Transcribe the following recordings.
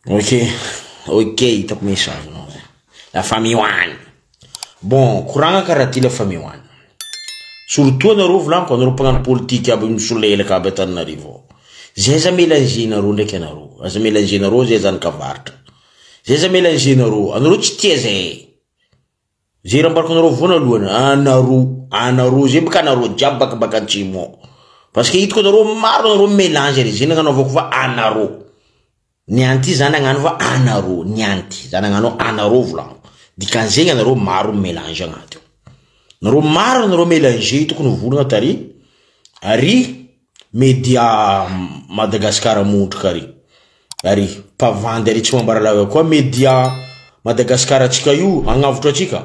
Ok, ok, hitako message nao zay. La famille hoany. Bon, koragna karaha ty la famille hoany. Surtout anareo volaniko, anareo mpagnano politique aby misolelaka aby Antananarivo ao. Zay aza mélanger nareo ndraiky anareo. Aza mélanger nareo zay zanak'avaratra. Zay aza mélanger nareo. Anareo tsy tia zay. Zay raha ambarako anareo voanalohany, anareo, anareo zay baka anareo jiaby baka baka atsimo ao. Parce que hitako anareo maro anareo mélange re, zay nagnanaovako fa anareo. Niany ty zany agnano fa anareo, niany ty zany agnano anareo volaniko. Dikan'zegny anareo maro mélange agnaty ao. Nareo maro anareo mélange tokony volagna tary, ary média Madagasikara mondroka ary. Ary mpavandy ary tsy mambara lava koa média Madagasikara atsika io agnavotra atsika.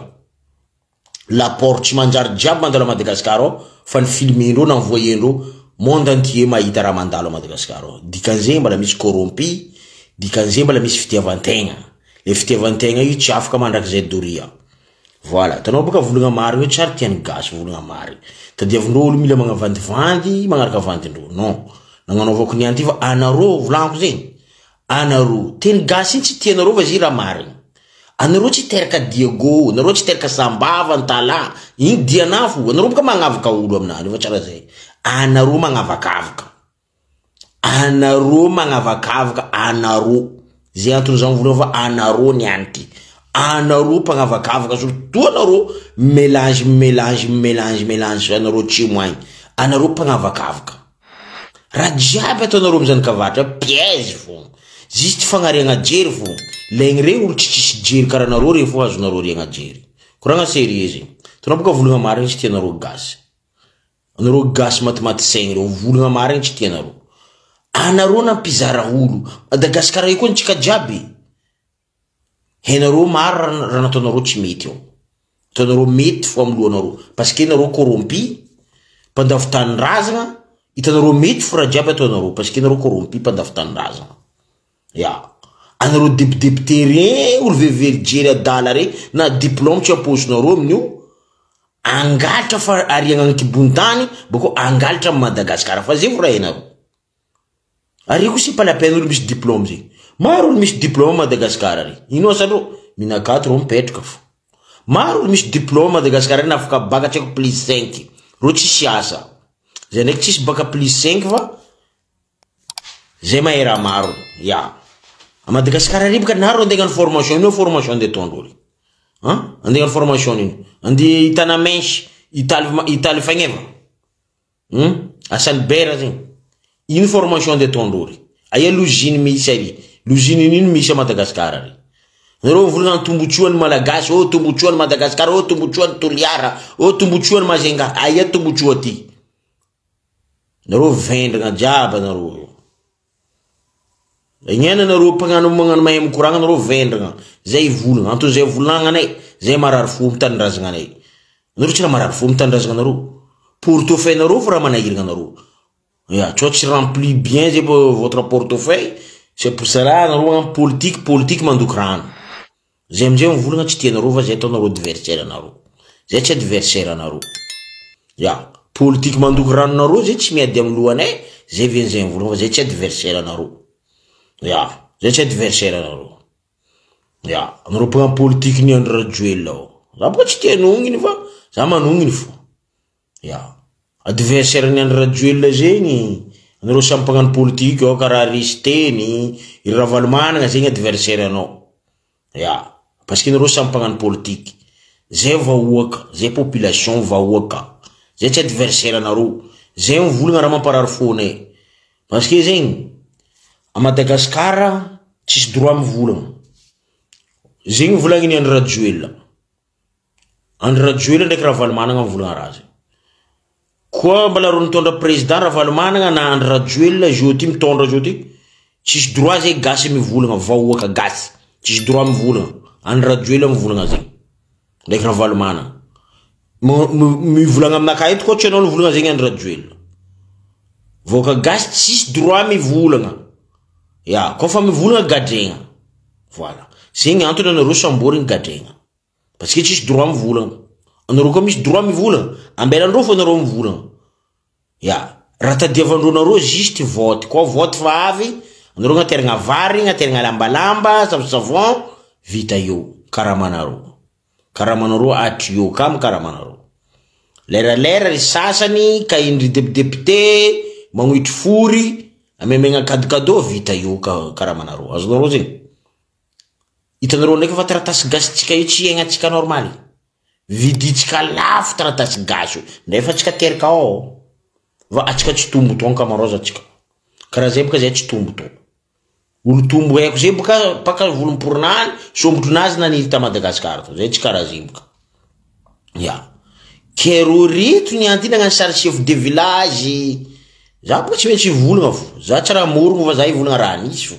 L'apport tsy manjary jiaby mandalo a Madagasikara ao fa ny filmendreo na envoyendreo monde entier mahita raha mandalo a Madagasikara ao. Dikan'zegny mbola misy corrompu, dikan'zegny mbola misy fitiavan-tegna. Le fitiavan-tegna io tsy afaka mandrakizay doria. Voilà, tanao baka volagna marigny io tsary tian'ny gasy volagna marigny. Tadiavindreo olo mila magnavandivandy magnaraka vandindreo. Non. Nagnanaovako niany ty fa anareo volaniko zegny. Anareo teny gasy iny tsy tianareo fa zy raha marigny. Anareo tsy teraka Diego, anareo tsy teraka Sambava, Antala, iny dianafo, anareo boka magnavaka olo aminany fa tsara zay. Anareo magnavakavaka. Anareo magnavakavaka, anareo. Zay antony zany volana fa anareo niany ty. Anareo mpagnavakavaka surtout anareo mélange mélange mélange mélange anareo tsimo agny. Anareo mpagnavakavaka. Raha jiaby ataonareo amy zanak'avaratra piège fô. Juste fagnariagna jery fô. Laigny regny olo tsy tsisy jery karaha anareo regny fô azonareo riagna jery. Koragna sérieux zegny. Tanao boka volagna marigny tsy tianareo gasy. Anareo gasy matimaty saigny reo volagna marigny tsy tianareo. Anareo nampizara olo. Madagasikara io koa ntsika jiaby. Hainareo maro raha nataonareo tsy mety ao. Ataonareo mety fo amy lohanareo. Parce que nareo corrompu, mpandafo tanindrazagna, hitanareo mety fo raha jiaby ataonareo parce que nareo corrompu mpandafo tanindrazagna. Ya. Anareo député regny olo vevery jery adala regny na diplôme tsy amposinareo amin'io angalatra fa ariagna ankibon-tany bako angalatra amy Madagasikara fa zay fo raha hainareo. Ary koa c'est pas la peine olo misy diplôme zegny. Maro olo misy diplôme Madagasikara regny. Ino asandreo? Minakato reo mipetraka fo. Maro olo misy diplôme Madagasikara regny afaka baka tsy haiko plus 5. Reo tsisy asa. Zay ndraiky tsisy baka plus 5 fa zay mahay raha maro. Ya. A Madagasikara regny baka naro andeha hagnano formation ino formation andeha ataondreo regny. Han? Andeha hagnano formation ino? Andeha hitana mèche, hitaly hitaly fagneva. Asan'ny bera zegny. Ino formation andeha ataondreo regny? Aia l'usine misy ary? L'usine ino misy a Madagasikara regny? Nareo mivolagna tombotsoan'ny Malagasy, oh tombotsoan'ny Madagasikara, oh tombotsoan'ny Toliara, oh tombotsoan'ny Majunga. Aia tombotsoa ty? Nareo vendragna jiaby anareo. Ignena nareo mpagnano magnano mahay mikoragna nareo vendragna. Zay volagna, antony zay volagnanay, zay marary fo mitandrazagna anay. Nareo tsy raha marary fo mitandrazagna anareo. Portefeuille nareo fo raha manahiragna anareo. Ya, tsao tsy rempli bien zay votre portefeuille, c'est pour cela nareo magnano politique, politique mandoky rano. Zay amizay mivolagna tsy tianareo fa zay ataonareo adversaire anareo. Zay tsy adversaire anareo. Ya, politique mandoky ranonareo zay tsy miady amy lohanay, zay viany zay mivolagna fa zay tsy adversaire anareo. Ya, zay tsy adversaire anareo. Ya, anareo mpagnano politique ny Andry Rajoelina ao. Za boka tsy tia anogniny fa za manogniny fo. Ya, adversaire ny Andry Rajoelina zegny, anareo samy mpagnano politique ao karaha Risteny, i Ravalomanana zegny adversaire anao. Ya, parce que nareo samy mpagnano politique. Zay vahoaka, zay population vahoaka. Zay tsy adversaire anareo. Zay mivolagna raha mamparary fonay. Parce que zegny, a Madagasikara tsisy droit mivolagna. Zegny volagniny Andry Rajoelina. Andry Rajoelina ndraiky Ravalomanana mivolagna raha zegny. Koa mbala ro nitondra président Ravalomanana na Andry Rajoelina zio ty mitondra zio ty, tsisy droit zay gasy mivolagna, vahoaka gasy. Tsisy droit mivolagna. Andry Rajoelina mivolagna zegny. Ndraiky Ravalomanana. Mivolagna aminakahy eto koa tsy anao nivolagna zegny Andry Rajoelina. Vahoaka gasy tsisy droit mivolagna. Ya, koa fa mivolagna gadregna. Voilà. Zegny antony anareo samborigny gadregna. Parce que tsisy droit mivolagna. Anareo koa misy droit mivolagna. Ambelandreo fo anareo mivolagna. Ya, raha tadiavandreo nareo juste vote. Koa vote fa avy, Anareo agnateragna vary, agnateragna lambalamba, savon, vita eo karamanareo. Karamanareo atrio kamo karamanareo. Leralera ry sasany ka indry député magnohitry fory amemegna cadeau vita eo karamanareo. Azonareo zegny. Hitanareo ndraiky fa taratasy gasitsika io tsy iaignatsika normaly. Viditsika lafo taratasy gasy io. Nefa atsika teraka ao. Va atsika tsy tombo to ankamaroza atsika. Karaha zay boka zay tsy tombo to. Olo tombo haiko zay boka paka volomporinany sombotronazy naniry ta Madagasikara to. Zay tsy karaha zay boka. Ya. Kero reto ny anty nagnano sary chef de village. Za boka tsy maintsy hivolagna fo. Za tsy raha morogno fa za hivolagna raha nisy fo.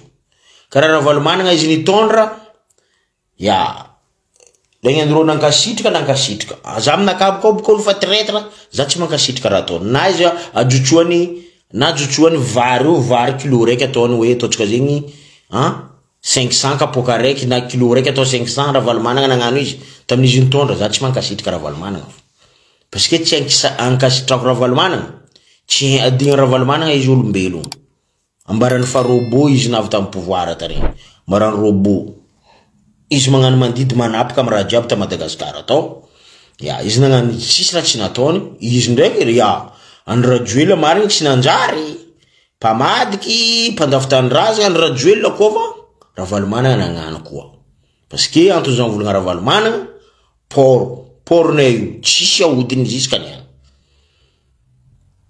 Karaha Ravalomanana izy nitondra, ya. Regny andreo nankasitraka nankasitraka. Za aminakahy boka boka olo fa traître, za tsy mankasitraka raha ataony. Na izy ajotsoany, na ajotsoany vary io, vary kilo raiky ataony hoe ataontsika zegny, hein, 500 kapoaka raiky na kilo raiky atao 500, Ravalomanana nagnano izy. Tamin'izy nitondra, za tsy mankasitraka Ravalomanana. Parce que tsy ankasitrako Ravalomanana, tsy adigna Ravalomanana izy olombelogno. Ambarany fa robot izy navy tamin'ny pouvoir tary. Ambarany robot. Izy magnano mandidy manapaka amy raha jiaby ta Madagasikara atao. Ya, izy nagnano tsisy raha tsy nataony. Izy ndraiky ya, Andry Rajoelina marigny tsy nanjary. Mpamadiky, mpandafo tanindrazana Andry Rajoelina koa fa Ravalomanana nagnano koa. Parce que antony zany volagna Ravalomanana, port, portnay io tsisy ahodiny jusqu'à niany.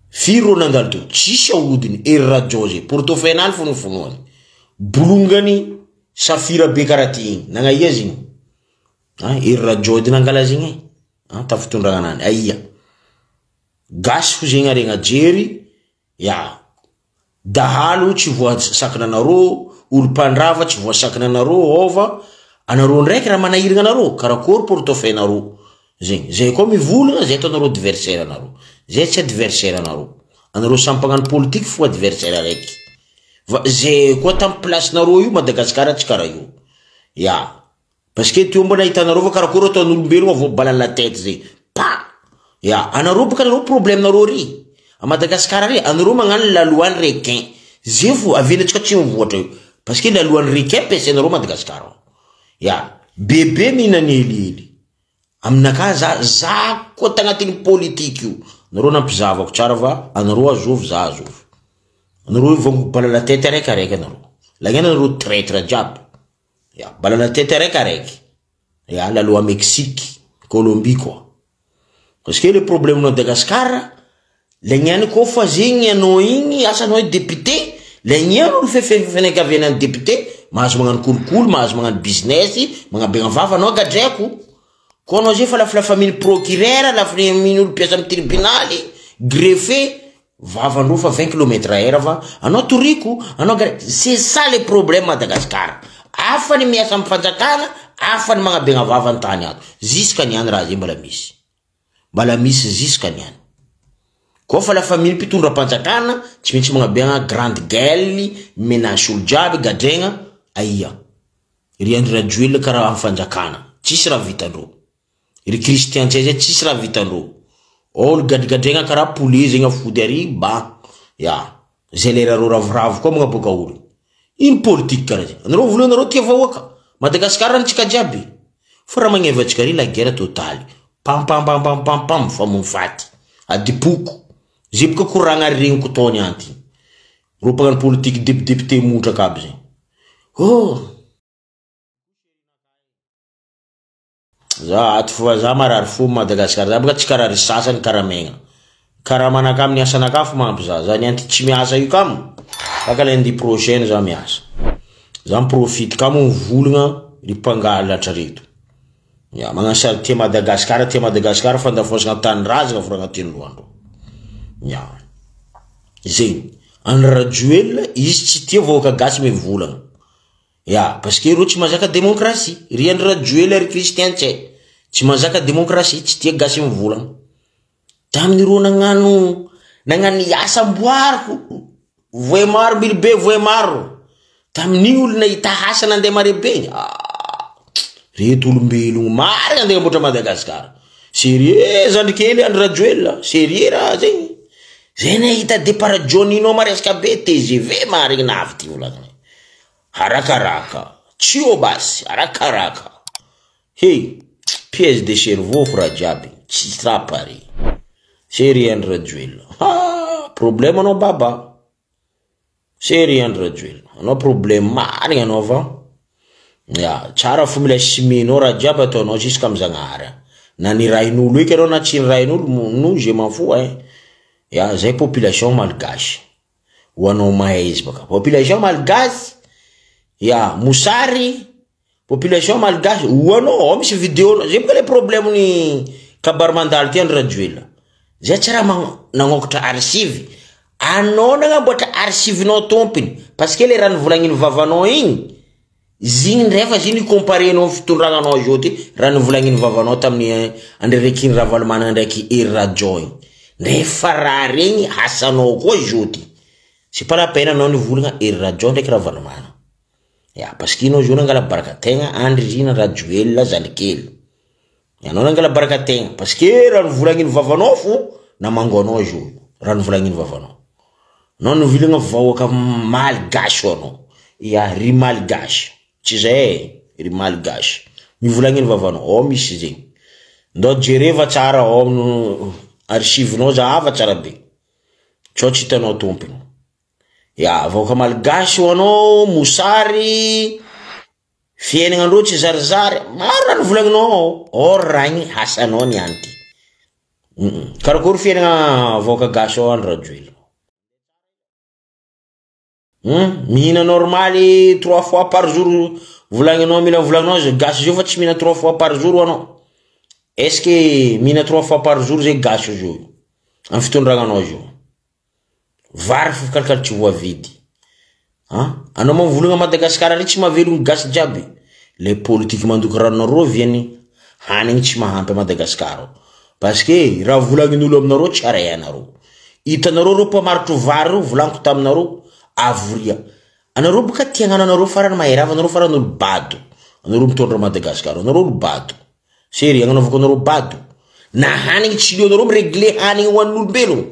Firy ro nandalo teo, tsisy ahodiny, Hery Radio zay, portefeuille fonofonoany. Bolongany safira be karaha ty igny, nagnaia izy igny? Hery Radio edy nangala azy igny e, tafitondragna anany, aia? Gasy fo zegny aregna jery, ya. Dahalo tsy voasakina anareo, olo mpandrava tsy voasakina anareo, ova, anareo ndraiky raha manahiragna anareo, karakory portefeuille nareo. Zegny, zay koa mivolagna, zay ataonareo adversaire anareo. Zay tsy adversaire anareo. Anareo samy mpagnano politique fo adversaire araiky. Va zay koa tamy place nareo io, Madagasikara tsy karaha io. Ya. Parce que teo mba nahitanareo fa karakory ataon'olombelogno avao balle la tête zay. Pa! Ya, anareo boka anareo problème nareo ry. A Madagasikara ry, anareo magnano la loi ny requin. Zay fo avelantsika tsy mivoatra io. Parce que la loi ny requin ampiasainareo Madagasikara. Ya, bebe mihinana helihely. Aminakahy za koa tagnatin'ny politique io. Anareo nampizavako tsara fa anareo azovy za azovy. Anareo vango balle la tête araiky araiky anareo. Lagnana anareo traître jiaby. Ya, balle la tête araiky araiky. Ya, la loi Mexique, Colombie quoi. Parce que le problème Madagascar, lagnany koa fa zegny anao igny, asa anao député, lagnany olo fefenekaviana ny député, mahazo magnano kolikoly, mahazo magnano business, magnabegna vava anao gadraiko. Koa anao zay fa lafilafa miny procureur, lafi miny olo mpiasa amy tribunaly, greffier, vavandreo fa 20 kilomètres heure fa anao toriko, anao gadra. C'est ça le problème Madagascar. Afa ny miasa amy fanjakana, afa ny magnabegna vava an-tany ato. Jusqu'à niany raha zay mbola misy. Mbola misy jusqu'à niany. Koa fa lafa miny mpitondra mpanjakana, tsy maintsy magnabegna grande gueule, menace olo jiaby, gadregna, aia. Ry Andry Rajoelina karaha amy fanjakana, tsisy raha vitandreo. Ry Christian Ntsay zay tsisy raha vitandreo. Olo gadrigadregna karaha poulet zegny afody ary, ba. Ya, zay lera reo ravoravo koa magnaboaka olo. Ino politique karaha zay? Anareo voalohany anareo tia vahoaka. Madagasikara antsika jiaby. Fa raha magneva antsika ry la guerre totale. Pam pam pam pam pam pam famono faty. Adipoko. Zay boka koragna regniko taony anty. Reo mpagnano politique député montraka aby zay. Oh. Za ato fa za marary fo Madagasikara. Za boka tsy karaha ry sasany karaha megna. Karaha manaka amin'ny asanakahy fo mampy za. Za nianty tsy miasa io kamo. Baka lundi prochaine za miasa. Za miprofite kamo mivolagna ry mpangalatra reto. Ya, magnano sary tia Madagasikara, tia Madagasikara fandafosana tanindrazana fo raha agnatin'ny lohandreo. Ya. Zegny. Andry Rajoelina izy tsy tia vahoaka gasy mivolagna. Ya, parce que reo tsy mahazaka démocratie. Ry Andry Rajoelina ry Christian Ntsay. Tsy mahazaka démocratie, tsy tia gasy mivolagna. Tamin'ireo nagnano asa amboariko, voemaro milibe voemaro. Tamin'igny olo nahita asa nandeha mare be. Ah, reto olombelogno marina andeha amboatra Madagasikara. Sérieux zandry kely Andry Rajoelina, sérieux raha zegny. Zay nahita départ Johnino maresaka be TGV marigny navy ty volagniny. Arakaraka. Tsy eo basy. Arakaraka. Hey, piège de cerveau fo raha jiaby. Tsisy raha pare. Sery Andry Rajoelina. Ha, problème anao baba. Sery Andry Rajoelina. Anao problème marigny anao fa. Ya, tsara fo mila siminao raha jiaby ataonao jusqu'à amy Zagnahary. Na nirahin'olo eky anao na tsy nirahin'olo, nous je m'en fous hein. Ya, zay population malgache. Ho anao mahay izy baka. Population malgache, ya, mosary, population malgache, ho anao, ao misy vidéo, zay boka le problème ny kabary mandalo ty Andry Rajoelina. Zay tsy raha nagnokatra archive. Anao nagnamboatra archive-nao tompony. Parce que le raha nivolagniny vavanao igny, zigny ndrefa zigny comparenao fitondragnanao zao ty, raha nivolagniny vavanao tamin'ny Andry Rekiny Ravalomanana ndraiky Hery Rajo igny. Ndrefa raha regny asanao koa zao ty. C'est pas la peine anao nivolagna Hery Rajo ndraiky Ravalomanana. Ya, parce que anao zao nangala baraka tegna Andry Rina Rajoelina zalikely. Anao nangala baraka tegna parce que raha nivolagniny vavanao fo namango anao zao. Raha nivolagniny vavanao. Anao nivolagna vahoaka malgache anao. Ya, ry malgache. Tsy zay, ry malgache. Nivolagniny vavanao, ao misy zegny. Ndao jereva tsara ao amin'ny archive-nao zahava tsara be. Tsao tsy hitanao tompony. Ya, vahoaka malgache ho anao, mosary, fiaignanandreo tsy zarizary. Maro raha nivolagninao ao. Or raha igny asanao niany ty. Karakory fiaignana vahoaka gasy ao Andry Rajoelina? Mihina normaly 3 fois par jour volagninao, mila volagninao zay gasy zio fa tsy mihina 3 fois par jour anao. Est-ce que mihina 3 fois par jour zay gasy zio? Amin'ny fitondragnanao zio. Vary fo kalikaly tsy voavidy. Ha? Anao mavolagna Madagasikara ary tsy mahavelogno gasy jiaby. Le politique mandoky ranonareo viany hanigny tsy mahampy a Madagasikara ao. Parce que raha volagnin'olo aminareo tsy arahanareo. Hitanareo reo mpamaritro vary reo volagniko taminareo avoria. Anareo boka tia hagnano anareo farany maherava anareo farany olo bado. Anareo mitondra Madagasikara, anareo olo bado. Sery agnanaovako anareo bado. Na hanigny tsy leonareo miregle hanigny ho an'olombelogno.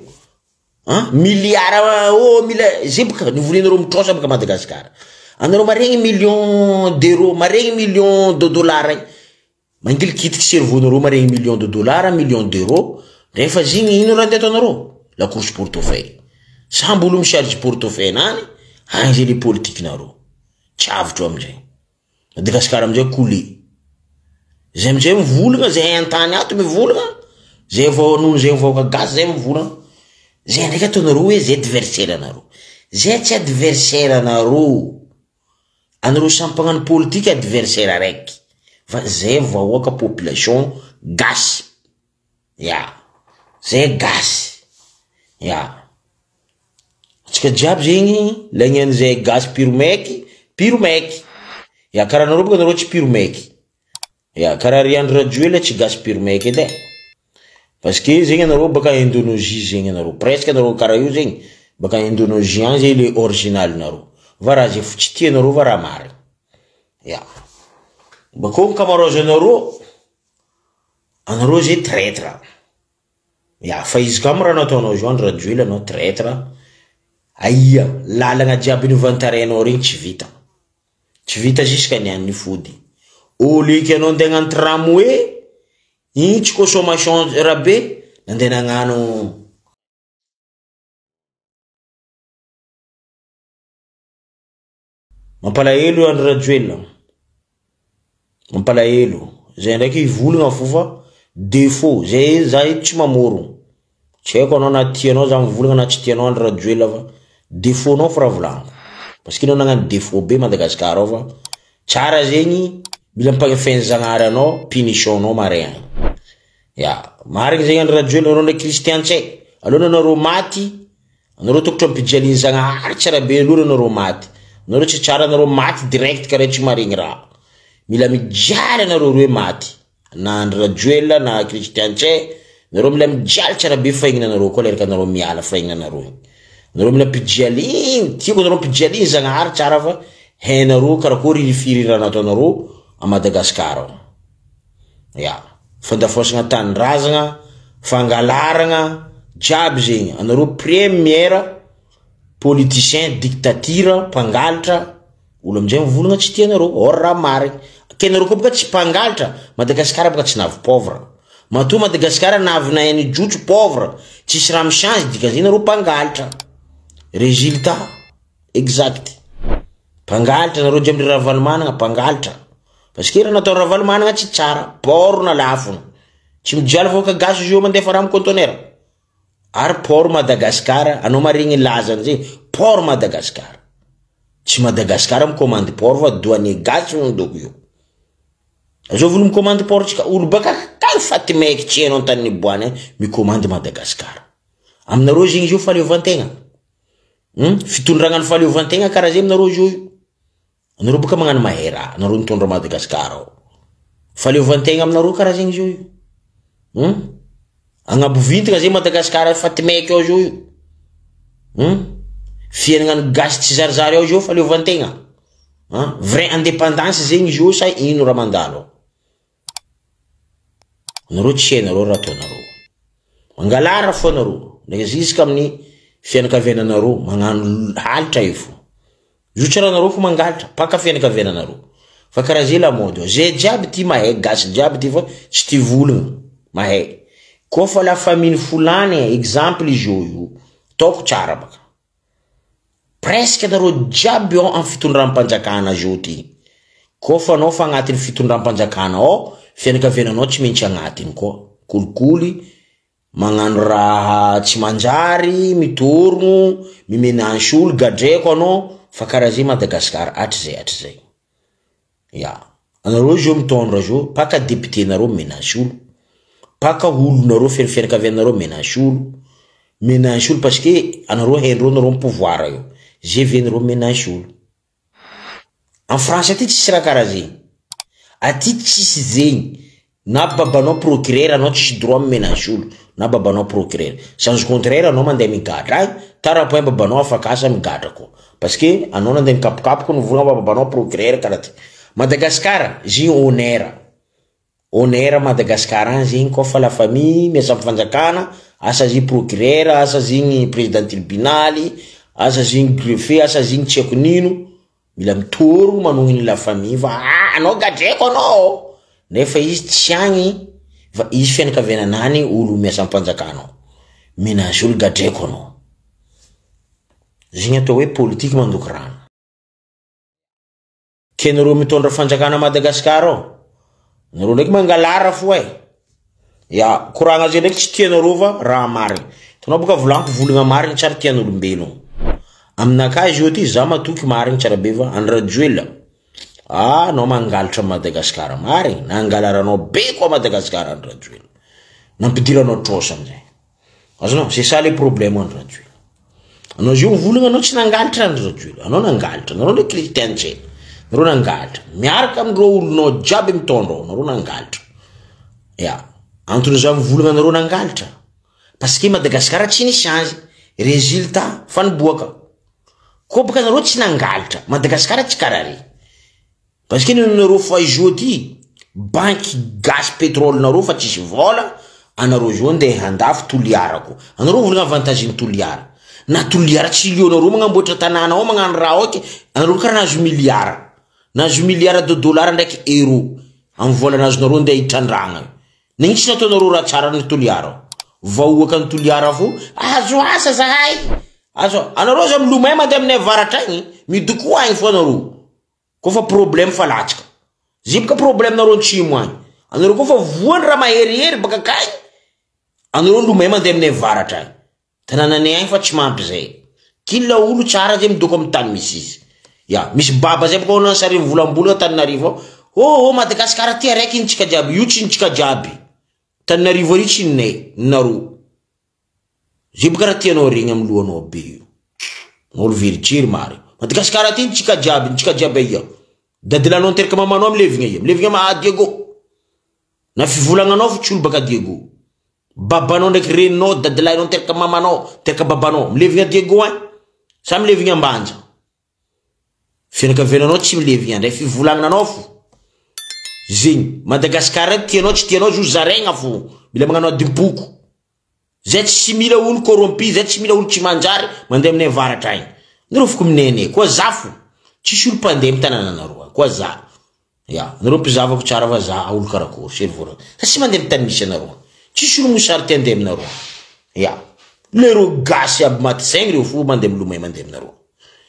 Ha? Milliard, oh, mila, zay boka nivolenareo mitrosa boka Madagasikara. Anareo maregny million d'euros, maregny million de dollars igny. Mangilikitiky cerveau-nareo maregny million de dollars, million d'euros. Rehefa zigny ino raha andeha ataonareo? La course portefeuille. Samby olo micharge portefeuille nany, agny zay le politique nareo. Tsy avotro amizay. Madagasikara amizay coulé. Zay amizay mivolagna, zay antany ato mivolagna, zay vao noho zay vahoaka gasy zay mivolagna. Zay ndraiky ataonareo hoe zay adversaire anareo. Zay tsy adversaire anareo. Anareo samy mpagnano politique adversaire araiky. Fa zay vahoaka population gasy. Ya. Zay gasy. Ya. Atsika jiaby zegny lagnan'izay gasy piromaiky, piromaiky. Ya karaha anareo boka anareo tsy piromaiky. Ya karaha ry Andry Rajoelina tsy gasy piromaiky edy e. Parce que zegny anareo baka Indonésie zegny anareo. Presque anareo karaha io zegny baka Indonésie agny zay le original nareo. Va raha zay fo tsy tianareo va raha marigny. Ya. Bakô ankamaroazanareo anareo zay traître. Ya, fa izy ka raha nataonao zao Andry Rajoelina anao traître. Aia, lalagna jiaby novantarenao regny tsy vita. Tsy vita jusqu'à niany fody. Olo eky anao andeha hagnano tramway, igny tsy consommation rabe, nandeha nagnano Mampalahelo Andry Rajoelina. Mampalahelo. Zay ndraiky hivolagna fo fa défaut. Zay zay tsy mamorogno. Tsy haiko anao na tianao za mivolagna na tsy tianao Andry Rajoelina fa défaut nao fo raha volagniko. Parce que anao nagnano défaut be Madagasikara ao fa tsara zegny mila ampagnafen'ny Zagnahary anao punition nao mare agny. Ya, marigny zegny Andry Rajoelina anao ndraiky Christian Ntsay. Aloha anareo maty, anareo tokotro ampijalian'ny Zagnahary tsara be aloha anareo maty. Anareo tsy tsara anareo maty direct karaha tsy maregny raha. Mila mijaly anareo roe maty. Na Andry Rajoelina na Christian Ntsay, nareo mila mijaly tsara be fahignanareo koa leraka anareo miala fahignanareo igny. Nareo mila ampijaligny, tiako anareo ampijaligny Zagnahary tsara fa hainareo karakory firy raha nataonareo a Madagasikara ao. Ya, fandafosagna tanindrazagna, fangalaragna, jiaby zegny. Anareo première politicien dictature mpangalatra Olo amizay mivolagna tsy tianareo, or raha marigny. Ke nareo koa boka tsy mpangalatra, Madagasikara boka tsy navy pauvre. Matoa Madagasikara navy nahay nijotso pauvre, tsisy raha michange dikan'izay nareo mpangalatra. Résultat exact. Mpangalatra nareo jiaby ry Ravalomanana, mpangalatra. Parce que raha natao Ravalomanana tsy tsara, port na lafony. Tsy mijaly vahoaka gasy izy io mandefa raha amy conteneur. Ary port Madagascar, anao maregny lazany zay, port Madagascar. Tsy Madagascar micommande port fa douanier gasy fo io. Azovy olo micommande port tsika, olo baka kany faty maiky tsy hainao an-tany niboany agny, micommande Madagascar. Aminareo zegny izy io fahaleovan-tegna. Fitondragna ny fahaleovan-tegna karaha zay aminareo izy io. Anareo boka magnano mahay raha, anareo nitondra Madagascar ao. Fahaleovan-tegna aminareo karaha zegny izy io. Agnabo vintana zay Madagasikara faty maiky ao zio io. Fiainana ny gasy tsy zarizary ao zio fahaleovan-tegna. Vrai indépendance zegny izy io sa ino raha mandalo? Anareo tsy hainareo raha ataonareo. Mangalara fo anareo. Ndraiky jusque amin'ny fianakaviananareo magnano halitra io fo. Io tsy raha anareo fo mangalatra, paka fianakaviananareo. Fa karaha zay lamody ao. Zay jiaby ty mahay, gasy jiaby ty fa tsy ty volagna mahay. Koa fa la famille folany, exemple izy io io, ataoko tsara baka. Presque anareo jiaby ao amin'ny fitondram-panjakana zio ty. Koa fa anao fa agnatin'ny fitondram-panjakana ao, fianakaviananao tsy maintsy agnatiny koa. Kolikoly, magnano raha tsy manjary, mitorogno, mimenansy olo, gadraiko anao, fa karaha zay Madagasikara hatrizay hatrizay. Ya. Anareo zio mitondra zio, paka député nareo menansy olo. Paka olonareo feno fianakavianareo menansy olo. Menansy olo parce que anareo haindreo nareo amy pouvoir io. Zay ve nareo menansy olo. En France aty tsisy raha karaha zegny. Aty tsisy zegny. Na babanao procureur anao tsisy droit mimenansy olo. Na babanao procureur. Sens contraire anao mandeha migadra agny, tara-point babanao afaka asa migadra koa. Parce que anao nandeha nikapokapoka nivolagna fa babanao procureur karaha ty. Madagasikara, zegny honneur. Honneur Madagasikara agny zegny koa fa la famille miasa amy fanjakana, asa zegny procureur, asa zegny président tribunaly, asa zegny greffier, asa zegny tsy haiko nino. Mila mitoro manohiny la famille fa ah anao gadraiko anao. Nefa izy tsy agny fa izy fianakaviananany olo miasa amy fanjakana ao. Menace olo gadraiko anao. Zegny atao hoe politique mandoko rano. Ke nareo mitondra fanjakana Madagasikara ao, nareo ndraiky mangalara fo e. Ya, koragna zay ndraiky tsy tianareo fa raha marigny. Hitanao boka volaniko volagna marigny tsary tian'olombelogno. Aminakahy izy io ty za matoky marigny tsara be fa Andry Rajoelina. Ah, anao mangalatra Madagasikara marigny, nangalaranao be koa Madagasikara Andry Rajoelina. Nampidiranao trosa amizay. Azonao, c'est ça le problème Andry Rajoelina. Anao izy io mivolagna anao tsy nangalatra Andry Rajoelina. Anao nangalatra, anareo ndraiky kristian tsena. Nareo nangalatra. Miaraka amindreo olonao jiaby mitondra ao, nareo nangalatra. Ya, antony za mivolagna anareo nangalatra. Parce que Madagasikara tsy nisy change. Résultat, fa niboaka. Koa baka anareo tsy nangalatra. Madagasikara tsy karaha re. Parce que nareo fa izy ty, banky gasy pétrole nareo fa tsisy vola, anareo zio andeha handafy Toliara ko. Anareo volagna avantage ny Toliara. Na Toliara tsy lionareo magnamboatra tanàna ao magnano raha ao ke, anareo karaha nahazo milliard. Nahazo milliard de dollars ndraiky euro. Amy vola nazonareo andeha hitrandragna. Nagnino tsy nataonareo raha tsara ny Toliara ao? Vahoaka ny Toliara fo, azo asa zahay. Azo, anareo za milomay mandeha aminay avaratra agny, midoko agny fo anareo. Koa fa problème fa latsaka. Zay boka problème nareo antsimo agny. Anareo koa fa voany raha maherihery baka akagny, anareo lomay mandeha aminay avaratra agny. Tanànanay agny fa tsy mampy zay. Kila olo tsara zay midoko amy tany misy izy. Ya, misy baba zay boka ao sary mivolambola Tananarivo ao. Oh, oh Madagasikara ty araiky nitsika jiaby, io tsy nitsika jiaby. Tananarivo ary tsy ninay, ninareo. Zay boka raha tianao regny amy lohanao be io. Olo verijery mary. Madagasikara ty nitsika jiaby, nitsika jiaby aia. Dadilanao niteraka mamanao milevigna ia. Milevigna ma Diego. Na fivolagnanao fo tsy olo baka Diego. Babanao ndraiky reninao, dadilahinao niteraka mamanao, niteraka babanao. Milevigna Diego agny. Sa milevigna Ambanja. Fianakaviananao tsy milevigna ndray fivolagnanao fo. Zegny, Madagasikara tianao tsy tianao zo zaraigna fo. Mila magnano adimpoko. Zay tsy mila olo corrompu, zay tsy mila olo tsy manjary mandeha aminay avaratra agny. Nareo foko minene koa zafo. Tsisy olo mpandeha amy tanànanareo agny koa za. Ya, anareo mpizavako tsara fa za olo karakory, cerveau raha. Za tsy mandeha amy tany misy anareo agny. Tsisy olo mosary te handeha aminareo agny. Ya, lereo gasy aby maty saigny reo fo mandeha milomay mandeha aminareo.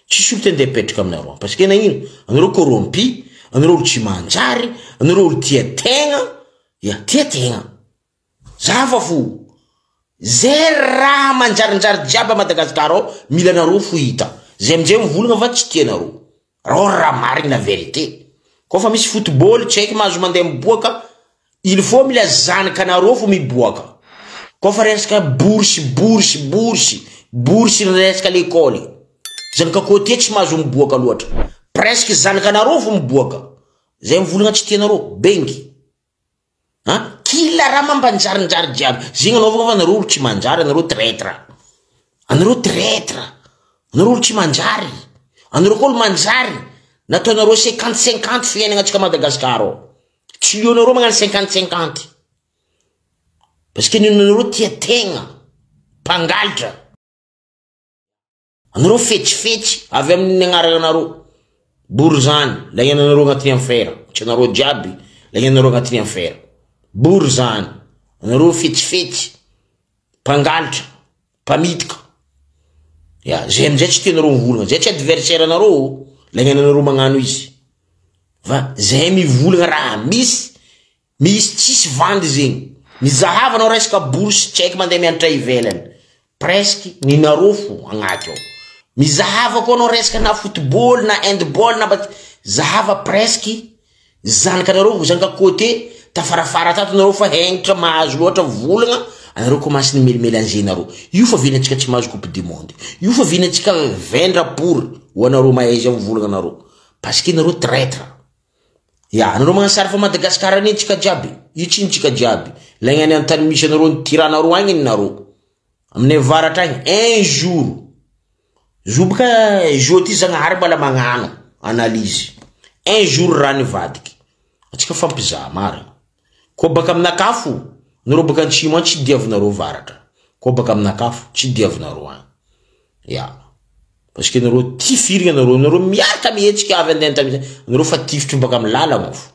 Tsisy olo te handeha hipetraka aminareo agny. Parce que nagnino? Anareo corrompu, anareo olo tsy manjary, anareo olo tia tegna, ya, tia tegna. Zava fo. Zay raha manjarinjary jiaby a Madagasikara ao, mila anareo fo hita. Zay amizay mivolagna fa tsy tianareo. Reo raha marigny la vérité. Koa fa misy football, tsy haiko mahazo mandeha miboaka, il faut mila zanakanareo fo miboaka. Koa fa resaka bourse, bourse, bourse, bourse resaka l'école. Zanaka côté tsy mahazo miboaka loatra. Presque zanakanareo fo miboaka. Zay mivolagna tsy tianareo, bengy. Ha? Kila raha mampanjarinjary jiaby. Zegny anaovagna fa anareo olo tsy manjary, anareo traître. Anareo traître. Anareo olo tsy manjary. Anareo koa olo manjary. Nataonareo 50-50 fiainana antsika Madagasikara ao. Tsy leonareo magnano 50-50. Parce que ninonareo tia tegna. Mpangalatra. Anareo fetsifetsy avy amin'ny agnaranareo. Borizany, lagnanareo agnatin'ny enfer. Tsy anareo jiaby, lagnanareo agnatin'ny enfer. Borizany, anareo fetsifetsy, mpangalatra, mpamitika. Ya, zay amizay tsy tianareo mivolagna. Zay tsy adversaire anareo, lagnanareo magnano izy. Fa zay mivolagna raha misy, misy tsisy vandy zegny. Mizahava anao resaka bourse tsy haiko mandeha mianatra ivelany. Presque ninareo fo agnaty ao. Mizahava koa anao resaka na football na handball na bat zahava presque zanakanareo zanaka côté tafarafara tato nareo fa hengitra mahazo loatra volagna anareo commence ny melimélanger nareo. Io fa vinantsika tsy mahazo coupe du monde. Io fa vinantsika vendra pour ho anareo mahaiza mivolagna anareo. Parce que nareo traître. Ya, anareo magnano sary fa Madagasikara any tsika jiaby. Io tsy ntsika jiaby. Lagnany antany misy anareo ny tiranareo agny nareo. Aminay varatra agny, un jour. Zo boka zo ty zagnahary mbola magnano analyse. Un jour raha nivadiky. Atsika fampizaha marina. Koa baka aminakafo, nareo baka antsimo any tsy diavinareo varatra. Koa baka aminakafo, tsy diavinareo agny. Ya. Parce que nareo tifirigna nareo, nareo miaraka mihetsika avy andeha antany. Nareo fa tifitry baka amy lalagna fo.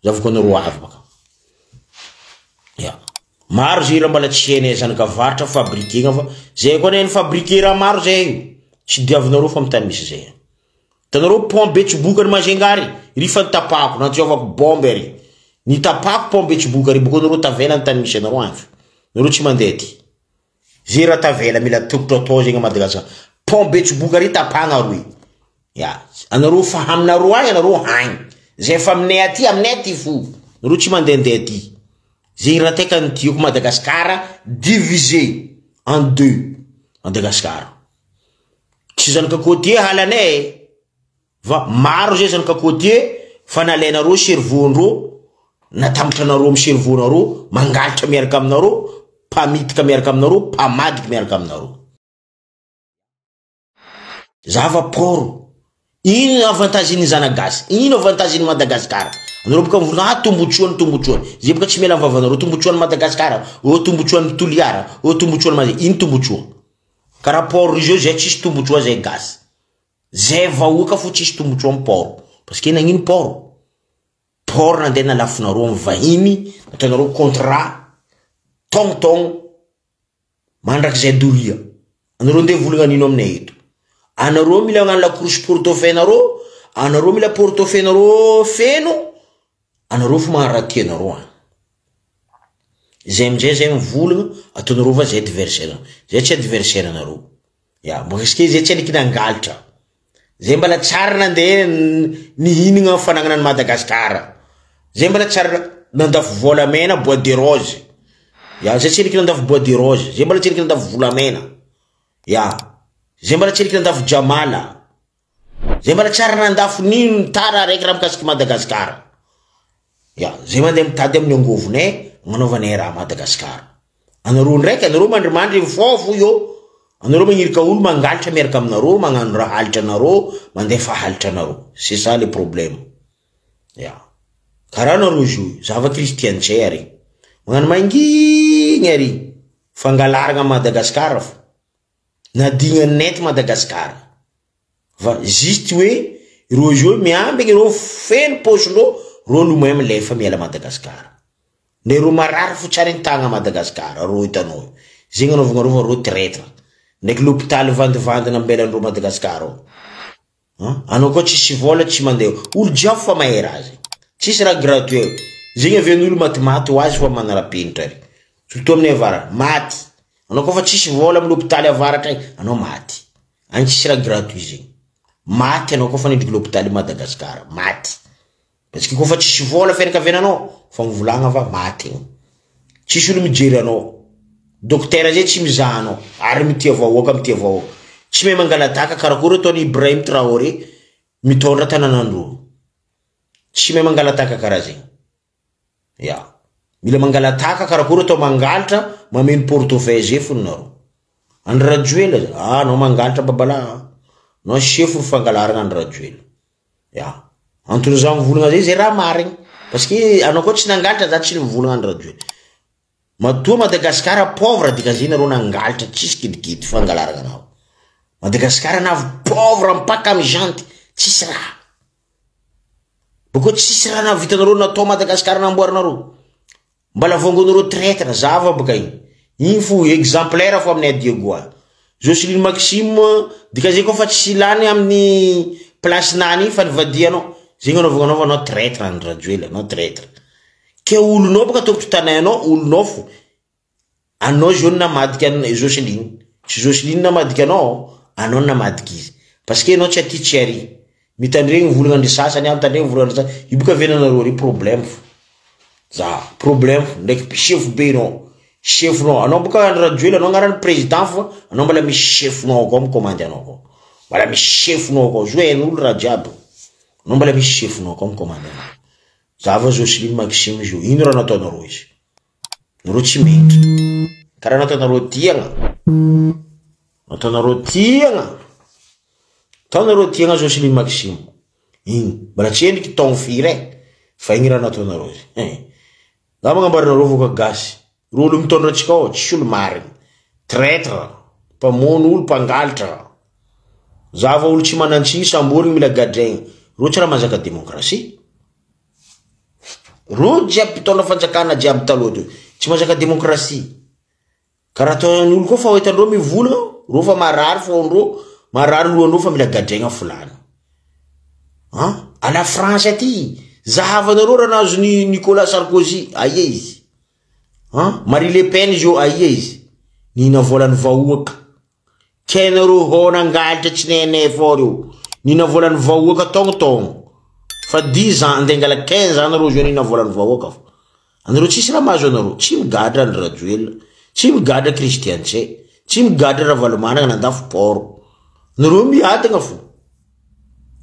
Zavako anareo avy baka. Ya. Maro zay raha mbola tsy hainay zanaka varatra fabriquena fa zay koa nay fabriquer raha maro zay io. Tsy diavinareo fa amy tany misy zay. Hitanareo pont Betsiboka ny Majunga ry fa nitapahako nantsiovako bombe ary. Nitapahako pont Betsiboka ary boko anareo tavela ny tany misy anareo avy. Nareo tsy mandeha ty. Zay raha tavela mila tokotro atao zegny a Madagasikara. Pont Betsiboka ary tapahana roe. Ya, anareo fa aminareo agny anareo hagny. Zay fa aminay aty aminay aty fo. Nareo tsy mandehandeha aty. Zegny raha teka ny tiako Madagasikara divisé en deux. Madagasikara. Tsy zanaka côtier halanay fa maro zay zanaka côtier fa nalainareo cerveau-ndreo natambatra anareo amy cerveau-nareo mangalatra miaraka aminareo mpamitika miaraka aminareo mpamadiky miaraka aminareo. Zava poro. Ino avantage ny zanagasy? Ino avantage ny Madagasikara? Anareo boka mivolagna ah tombotsoany tombotsoany. Zay boka tsy miala amin'ny vavanareo tombotsoany Madagasikara, ô tombotsoany Toliara, ô tombotsoany Maze. Ino tombotsoa? Karaha port io zao zay tsisy tombotsoa zay gasy. Zay vahoaka fo tsisy tombotsoa amy port. Parce que nagnino port? Port nandeha nalafonareo amy vahiny, nataonareo contrat tongtong mandrakizay doria. Anareo ndeha volagna anino aminay eto. Anareo mila magnano la course portefeuille nareo, anareo mila portefeuille nareo feno, anareo fo magnano raha tianareo agny. Zay amizay zay mivolagna, ataonareo fa zay adversaire. Zay tsy adversaire anareo. Ya, parce que zay tsy aniky nangalatra. Zay mbala tsara nandeha nihinagna fanagnana ny Madagasikara. Zay mbala tsara nandafo volamena bois de rose. Ya, zay tsy aniky nandafo bois de rose. Zay mbala tsy aniky nandafo volamena. Ya, zay mbala tsy aniky nandafo jamala. Zay mbala tsara nandafo nino tara raiky raha mikasiky Madagasikara. Ya, zay mandeha mitady amin'ny angovonay agnanaovanay raha Madagasikara. Anareo ndraiky, anareo mandrimandry mifofo io. Anareo magnirika olo mangalatra miaraka aminareo, magnano raha halitra anareo, mandefa halitra anareo. C'est ça le problème. Ya. Karaha anareo izy io, zava Christian Ntsay ary. Magnano mangigny ary. Fangalarana Madagasikara fo. Nadigna net Madagasikara. Fa juste hoe Ireo izy io miambigny ireo feno paosindreo, reo lomay milefa miala Madagasikara. Ndre reo marary fo tsary nitagna Madagasikara, reo hitanao io. Zegny anaovagna reo fa reo traitre. Ndraiky l'hôpitaly vandivandina ambelandreo Madagasikara ao. Anao koa tsisy vola tsy mandeha. Olo jiaby fa mahay raha zegny. Tsisy raha gratuit. Zegny avian'olo matimaty ho azy fa manara-penitra ary. Surtout aminay avaratra, maty. Anao koa fa tsisy vola amin'ny hôpitaly avaratra agny, anao maty. Agny tsisy raha gratuit zegny. Maty anao koa fa nidriky l'hôpitaly Madagasikara, maty. Parce que koa fa tsisy vola fianakaviananao, fa mivolagna fa maty igny. Tsisy olo mijery anao. Dokotera zay tsy mizaha anao. Ary mitia vahoaka, mitia vahoaka. Tsy mahay mangalataka karakory ataon'i Ibrahim Traoré mitondra tanànandreo. Tsy mahay mangalataka karaha zegny. Ya. Mila mangalataka karakory atao mangalatra mameno portefeuille zay fony nareo. Andry Rajoelina zay. Ah, anao mangalatra babala. Anao chef ny fangalarana Andry Rajoelina. Ya. Antony za mivolagna zay zay raha marigny. Parce que anao koa tsy nangalatra za tsy mivolagna Andry Rajoelina. Matoa Madagasikara pauvre dikan'izay nareo nangalatra tsisy kidikidy fangalarana anao. Madagasikara navy pauvre mipaka amy janty tsisy raha. Boko tsisy raha nahavitanareo natao Madagasikara namboarinareo. Mbala vongonareo traitre zava baka igny. Igny fo exemplaire fo aminay Diego a. Jocelyne Maxime dikan'izay koa fa tsy lany amin'ny place nany igny fa nivadianao. Zegny anaovanao anao traitre Andry Rajoelina, anao traitre. Ke olonao baka tokotry tanainao olonao fo. Anao zao namadika an'i Jocelyne. Tsy Jocelyne namadika anao, anao namadika izy. Parce que anao tsy aty tsy ary. Mitandregny volagna ndry sasany aho, mitandregny volagna ndry sasany. Io boka avenanareo ry problème fo. Za, problème fo. Ndraiky chef be anao. Chefinao. Anao boka Andry Rajoelina, anao agnarany président fo, anao mbola misy chefinao akao mikomandy anao akao. Mbola misy chefinao akao. Zo hain'olo raha jiaby. Anao mbola misy chefinao akao mikomandy anao. Zava Jocelyne Maxime izy io. Ino raha nataonareo izy? Nareo tsy mendrika. Karaha nataonareo tiagna. Nataonareo tiagna. Nataonareo tiagna Jocelyne Maxime. Igny. Mbola tsy endriky taogno firy e. Fa igny raha nataonareo izy. Za magnambaranareo voka gasy. Reo olo mitondra antsika ao, tsisy olo marigny. Traitre. Mpamono olo, mpangalatra. Zava olo tsy manan-tsiny samborigny mila gadraigny. Reo tsy raha mahazaka démocratie. Reo jiaby mpitondra fanjakana jiaby taloha teo. Tsy mahazaka démocratie. Karaha ataon'olo koa fa hoentandreo mivolagna, reo fa marary fondreo, marary lohandreo fa mila gadraigna folany. Hein? À la France aty, zahavanareo raha nahazo ny Nicolas Sarkozy, aia izy? Hein? Marie Le Pen izy io, aia izy? Nihina volan'ny vahoaka. Kenareo hao nangalatra tsy nenay fô reo. Nihina volan'ny vahoaka tongotong. Fa 10 ans, andeha angala 15 ans nareo zao nihina volan'ny vahoaka fô. Anareo tsisy raha mahazo anareo. Tsy migadra Andry Rajoelina, tsy migadra Christian Ntsay, tsy migadra Ravalomanana nandafo port. Nareo miadagna fo.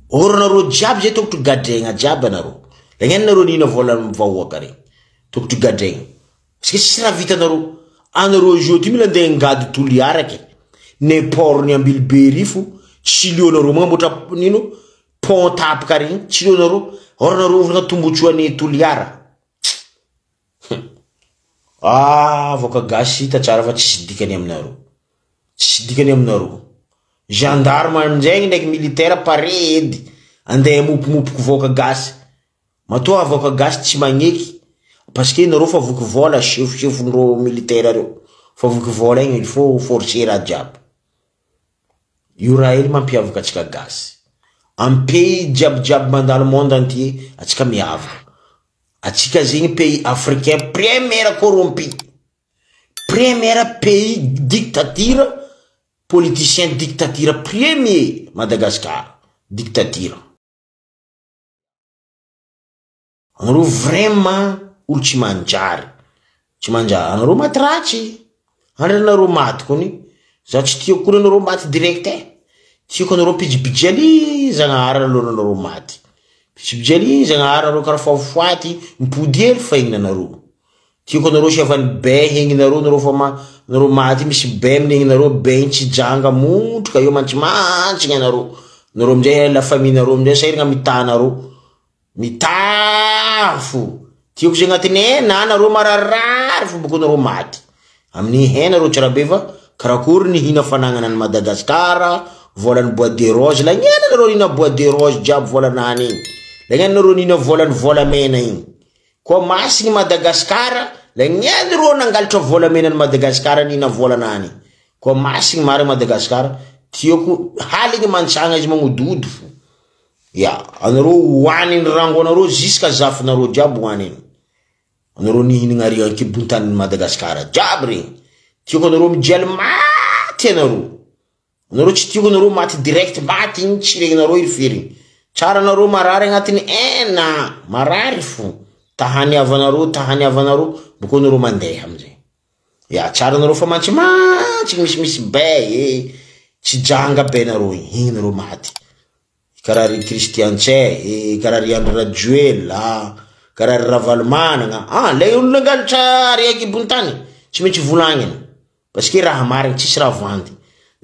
Or anareo jiaby zay tokotry gadraigna jiaby anareo. Lagnano nareo nihina volan'ny vahoaka regny. Tokotry gadraigna. Parce que tsisy raha vitanareo. Anareo zao ty mila andeha angady Toliara ke. Ne port ny Ambilobe ry fo, tsy leonareo magnamboatra nino pont tapaka regny, tsy leonareo. Or nareo volagna tombotsoan'ny Toliara. Ah, voaka gasy hita tsara fa tsisy dikany aminareo. Tsisy dikany aminareo. Gendarme amin'izay ndraiky militaire pare edy andeha mopomopoko voaka gasy. Matoa avoaka gasy tsy magneky parce que nareo fa voky vola chef-chefondreo militaire reo. Fa voky vola igny il faut forcer raha jiaby. Io raha iny mampiavaka antsika gasy. Amy pays jiaby jiaby mandalo monde entier atsika miavaka. Atsika zegny pays africain première corrompu. Première pays dictature, politicien dictature premier Madagascar dictature. Anareo vraiment olo tsy manjary. Tsy manjary. Anareo maty ratsy. Andry anareo maty kony. Za tsy tiako kony anareo maty direct e. Tiako anareo pijipijali zagnahary aloha anareo maty. Pijipijali zagnahary anareo karaha fahofaty mipody hely fahignanareo. Tiako anareo siavany be hegninareo nareo fa nareo maty misy be amin'ny hegninareo be igny tsy janga montroka eo mantsimantsiny anareo. Nareo amizay la famille nareo amizay sahiragna mitanareo. Mitafo. Tiako zay agnatiny hena nareo mararary fo boko nareo maty. Amin'ny hena reo tsara be fa karakory ny hina fanagnana ny Madagasikara, Volan'ny bois de rose lagnena nareo nihina bois de rose jiaby volanany igny. Lagnena nareo nihina volan'ny volamena igny. Koa masigny Madagascar, lagnena reo nangalatra volamena ny Madagascar nihina volanany. Koa masigny marigny Madagascar, tiako haligny mantsagna izy magnodihody fo. Ya, anareo hoaniny rango anareo jusqu'à zafinareo jiaby hoaniny. Anareo nihinagna ary ankibontanin'i Madagascar jiaby regny. Tiako anareo mijaly maty anareo. Anareo tsy tiako anareo maty direct maty igny tsy regninareo hiriferigny. Tsara anareo marary agnatin'ny un an, marary fo. Tahany havanareo, tahany havanareo, boko anareo mandeha amizay. Ya, tsara anareo fa mantsimantsy misimisy bay e. Tsy janga be anareo igny, igny anareo maty. Karaha ry Christian Ntsay e, karaha ry Andry Rajoelina, karaha ry Ravalomanana. Ah, lay olo nangalatra ary ankibon-tany, tsy maintsy volagniny. Parce que raha marigny, tsisy raha vandy.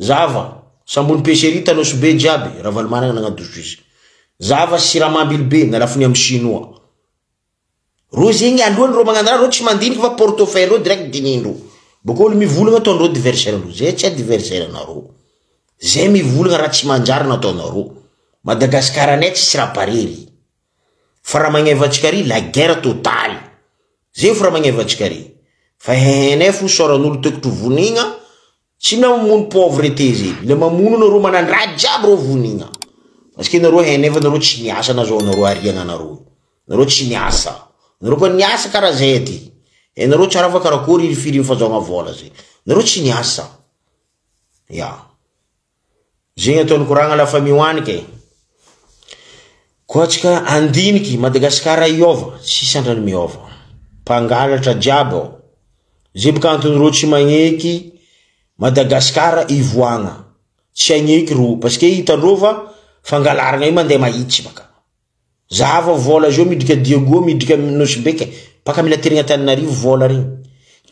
Zava, sambony pêcherie Tanosy be jiaby, Ravalomanana nagnadoso izy. Zava siramamy be, nalafony amy chinois. Ro zegny alohany ro magnano raha ro tsy mandiniky fa portefeuille ro direct dinindro. Boko olo mivolagna ataondreo adversaire andreo. Zay tsy adversaire anareo. Zay mivolagna raha tsy manjary nataonareo. Madagasikara anay tsisy raha parery. Fa raha magneva antsika ary la guerre totale. Zay fo raha magneva antsika ary. Fa hainay fo soran'olo tokotro vonigna. Tsy mila mamono pauvreté zay. Mila mamono nareo manandraha jiaby reo vonigna. Parce que nareo hainay fa nareo tsy niasa nazao nareo ariagna anareo. Nareo tsy niasa. Nareo koa niasa karaha zay aty. E nareo tsara fa karakory irifiry fahazoagna vola zay. Nareo tsy niasa. Ya. Zegny ataony koragna la famille hoaniky. Koa atsika andiniky Madagasikara hiova, tsisy andrany miova. Mpangalatra jiaby ao. Zay boka anton'ireo tsy magneky Madagasikara ivoagna. Tsy agneky ro parce que hitandreo fa fangalarana io mandeha mahitsy baka. Zava vola zio midrika Diego, midrika Nosy Be ke. Paka mila terigna Antananarivo vola regny.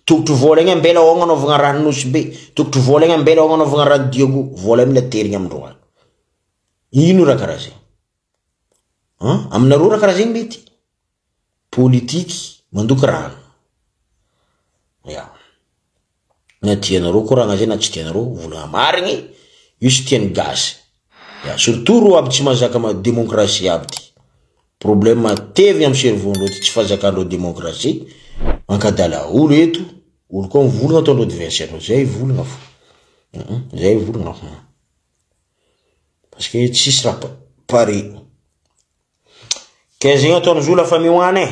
Tokotro vola igny ambela ao agnanaovagna rano Nosy Be. Tokotro vola igny ambela ao agnanaovagna rano Diego. Vola mila terigna amindreo agny. Ino raha karaha zegny? Hein? Aminareo raha karaha zegny mety? Politiky mandoky rano. Ya. Na tianareo koragna zay na tsy tianareo, volagna marigny, io sy tian'ny gasy. Ya, surtout ro aby tsy mahazaka démocratie aby ty. Problème matevigny amy cerveau-ndreo ty tsy fahazakandreo démocratie. Mankadala olo eto, olo koa mivolagna ataondreo adversaire zay volagna fo. Zay volagna fo. Parce que tsisy raha pare. Ke zegny ataony zo la famille hoany e.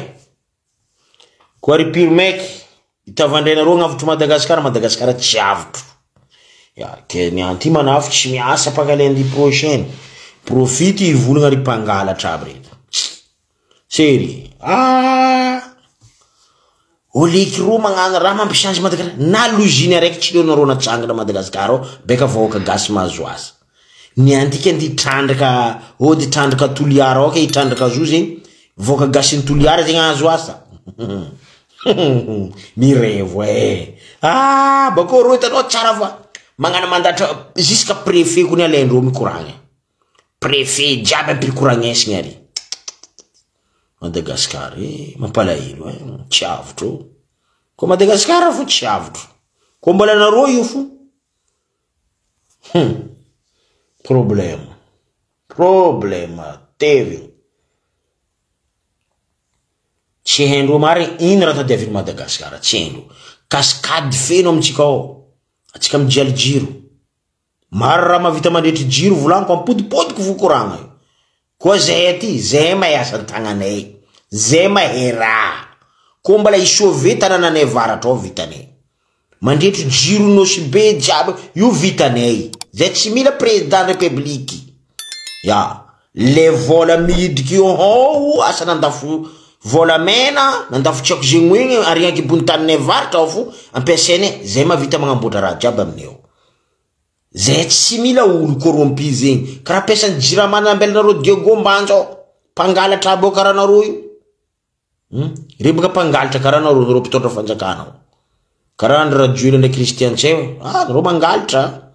Koa ry pirmeky, itavandrainareo agnavotro Madagasikara, Madagasikara tsy avotro. Ya, ke ny anty manafo tsy miasa paka lundi prochain. Profite hivolagna ry mpangalatra aby reto. Sery. Ah! Oleky ro magnano raha mampisanzy Madagasikara. Na loziny araiky tsy leonareo natsangana Madagasikara ao, beka vahoaka gasy mahazo azy. Ny antika andy trandraka, ody trandraka Toliara ao ke hitrandraka zo zegny, vahoaka gasy ny Toliara zegny ahazo asa. Mirevo e. Ah, bako ro hitanao tsara fa magnano mandatra jusqu'à préfet kony alaindreo mikoragna. Préfet jiaby ampirikoragnesiny ary. Madagasikara e, mampalahelo e, tsy avotro. Ko Madagasikara fo tsy avotro. Ko mbola nareo io fo. Problème. Problème tevy. Tsy haindreo marigny ino raha tadiavin'i Madagasikara, tsy haindreo. Cascade feno amitsika ao. Atsika mijaly jiro. Maro raha mahavita mandretry jiro volaniko ampodipodiko fo koragna io. Koa zahay aty, zahay mahay asan-tagnanay. Zahay mahay raha. Koa mbola hisauver tanànanay avaratra ao vitanay. Mandretry jiro Nosy Be jiaby io vitanay. Zay tsy mila président république. Ya, le vola midriky io hao asa nandafo volamena, nandafo tsy haiko zegny igny ary ankibon'ny taninay avaratra ao fo ampiasainay, zay mahavita magnamboatra raha jiaby aminay ao. Zay tsy mila olo corrompu zegny. Karaha ampiasan'ny jirama nambelanareo Diego Mbanjo ao. Mpangalatra aby ao karaha nareo io. Rebaka mpangalatra karaha nareo, nareo mpitondra fanjakana ao. Karaha Andry Rajoelina ndraiky Christian Ntsay hoe, ah, nareo mangalatra.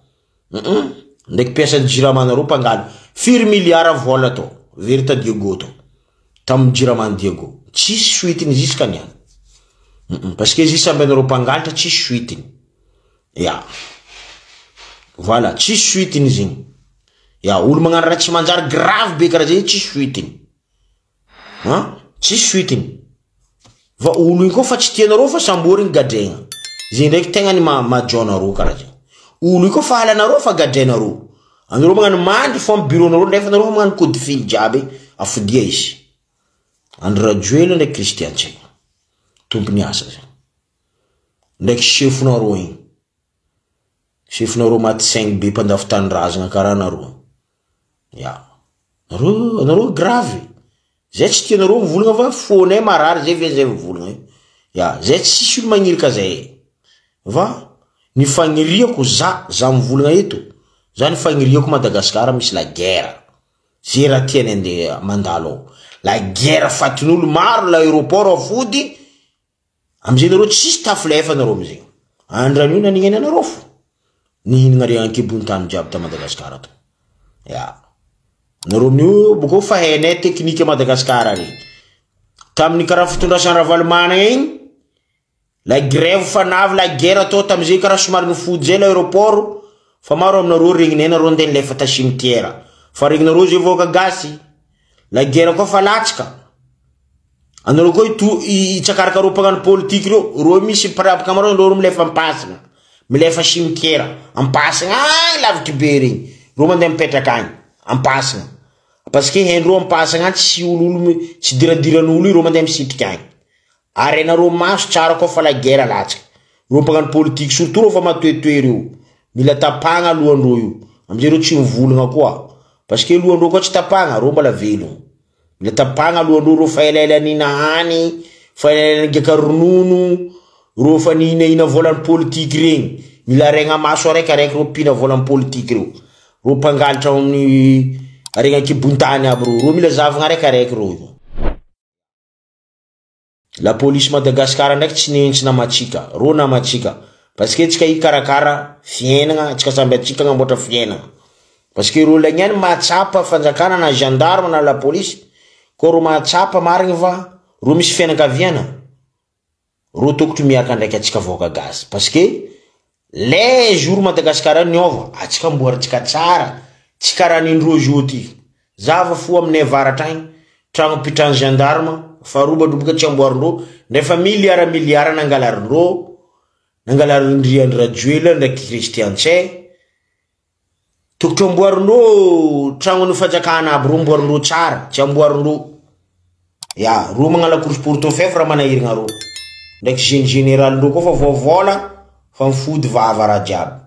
Ndraiky mpiasan'ny jirama nareo mpangalatra. Firy milliard vola tao, very ta Diego tao. Tamin'ny jirama Diego. Tsisy suite-ny jusqu'à niany. Parce que izy samby anareo mpangalatra tsisy suite-ny. Ya. Voilà, tsisy suite-ny izy igny. Ya, olo magnano raha tsy manjary grave be karaha zegny tsisy suite-ny. Han? Tsisy suite-ny. Fa olo igny koa fa tsy tianareo fa samborigny gadraigna. Zegny ndraiky tegna ny mahajo anareo karaha zegny. Olo io koa fa halanareo fa gadrainareo. Anareo magnano mandry fo amy bureau nareo nefa nareo magnano coup de fil jiaby afodia izy. Andry Rajoelina ndraiky Christian Ntsay. Tompony asa zegny. Ndraiky chef-nareo igny. Chef-nareo maty saigny be mpandafo tanindrazagna karaha anareo. Ya. Nareo, anareo grave. Zay tsy tianareo mivolagna fa fonay marary zay ve zay mivolagna io. Ya, zay tsisy olo magnirika zay. Va ny fagniriako za, za mivolagna eto, za ny fagniriako Madagasikara misy la guerre. Zay raha tiany andeha mandalo ao. La guerre fatin'olo maro l'aéroport afody, amizay nareo tsisy tafilefa nareo amizay. Andran'io nanignany anareo fo. Nihinagna are ankibony tany jiaby ta Madagasikara to. Ya. Nareo amin'io boko fa hainay teknika Madagasikara regny. Tamin'ny karaha fitondrasana Ravalomanana igny, la grève fa navy la guerre atao tamizay karaha somary nifody zay l'aéroport, fa maro aminareo regninay nareo andeha nilefa ta cimetière. Fa regninareo zay vahoaka gasy. La guerre koa fa latsaka. Anareo koa itsakaraka reo mpagnano politique reo, reo misy mpirabaka amareo, reo milefa ampasina. Milefa cimetière, ampasina agny lavitry be regny. Reo mandeha mipetraka agny, ampasina. Parce que haindreo ampasina agny tsy ololo tsy diradiran'olo io, reo mandeha misitrika agny. Ary anareo maso tsara koa fa la guerre latsaka. Reo mpagnano politique surtout reo fa matoetoe reo. Mila tapahagna alohandreo io. Amizay reo tsy mivolagna koa. Parce que alohandreo koa tsy tapahagna, reo mbola velogno. Mila tapahagna alohandreo reo fa elaela nihina hany, fa elaela nigaka ronono, reo fa nihinahina volan'ny politique regny. Mila regna maso araiky araiky reo mpihina volan'ny politique reo. Reo mpangalatra amin'ny regna ankibon-tany aby reo. Reo mila zavagna araiky araiky reo io. La police Madagascar ndraiky tsy nentsy namatsika, reo namatsika. Parce que tsika hikarakara fiainagna, tsika samby atsika agnamboatra fiainagna. Parce que reo lagnany mahatsapa fanjakana na gendarme na la police, koa reo mahatsapa marigny fa reo misy fianakaviana. Reo tokotry miaraka ndraiky atsika vahoaka gasy. Parce que le jour Madagascar niova, atsika amboarintsika tsara, tsy karaha nindreo zio ty. Zava fo aminay avaratra agny, tragno mpitrano gendarme, fa robadroboka tsy amboarindreo, nefa miliara miliara nangalarindreo, nangalarindry Andry Rajoelina ndraiky Christian Ntsay. Tokotry amboarindreo tragnon'ny fanjakana aby, reo amboarindreo tsara, tsy amboarindreo. Ya, reo magnala course portefeuille raha manahirigna reo. Ndraiky jeune général ndreo koa fa voavola, fa mifody vava raha jiaby.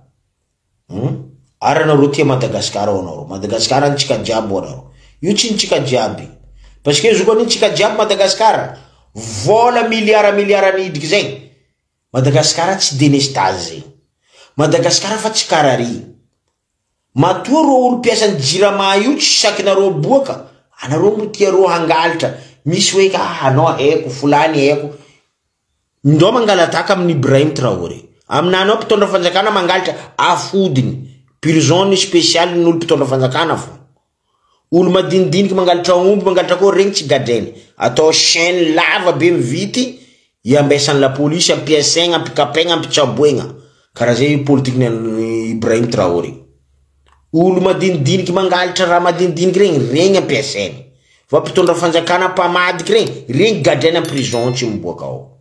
Ary anareo tia Madagasikara ao anareo. Madagasikara ntsika jiaby ho anareo. Io tsy ntsika jiaby. Parce que izy koa ntsika jiaby Madagasikara, vola miliara miliara nidriky zegny. Madagasikara tsy délestage zegny. Madagasikara fa tsy karary. Matoa reo olo mpiasan'ny Jirama io tsy sakinareo boaka, anareo mo tia reo hangalatra. Misy hoe ka anao haiko, folany haiko. Ndao mangalataka amin'ny Ibrahim Traoré. Aminanao mpitondra fanjakana mangalatra afodiny. Prison spéciale n'olo mpitondra fanjakana fo. Olo madinidiniky mangalatra omby, mangalatra koa regny tsy gadrainy. Atao chaîne lava be mivity, iambesan'ny la police, ampiasaigna, ampikapaigna, ampitsaboegna. Karaha zay politique ny Ibrahim Traoré. Olo madinidiniky mangalatra raha madinidiniky regny, regny ampiasainy. Fa mpitondra fanjakana mpamadiky regny, regny gadrainy en prison tsy miboaka ao.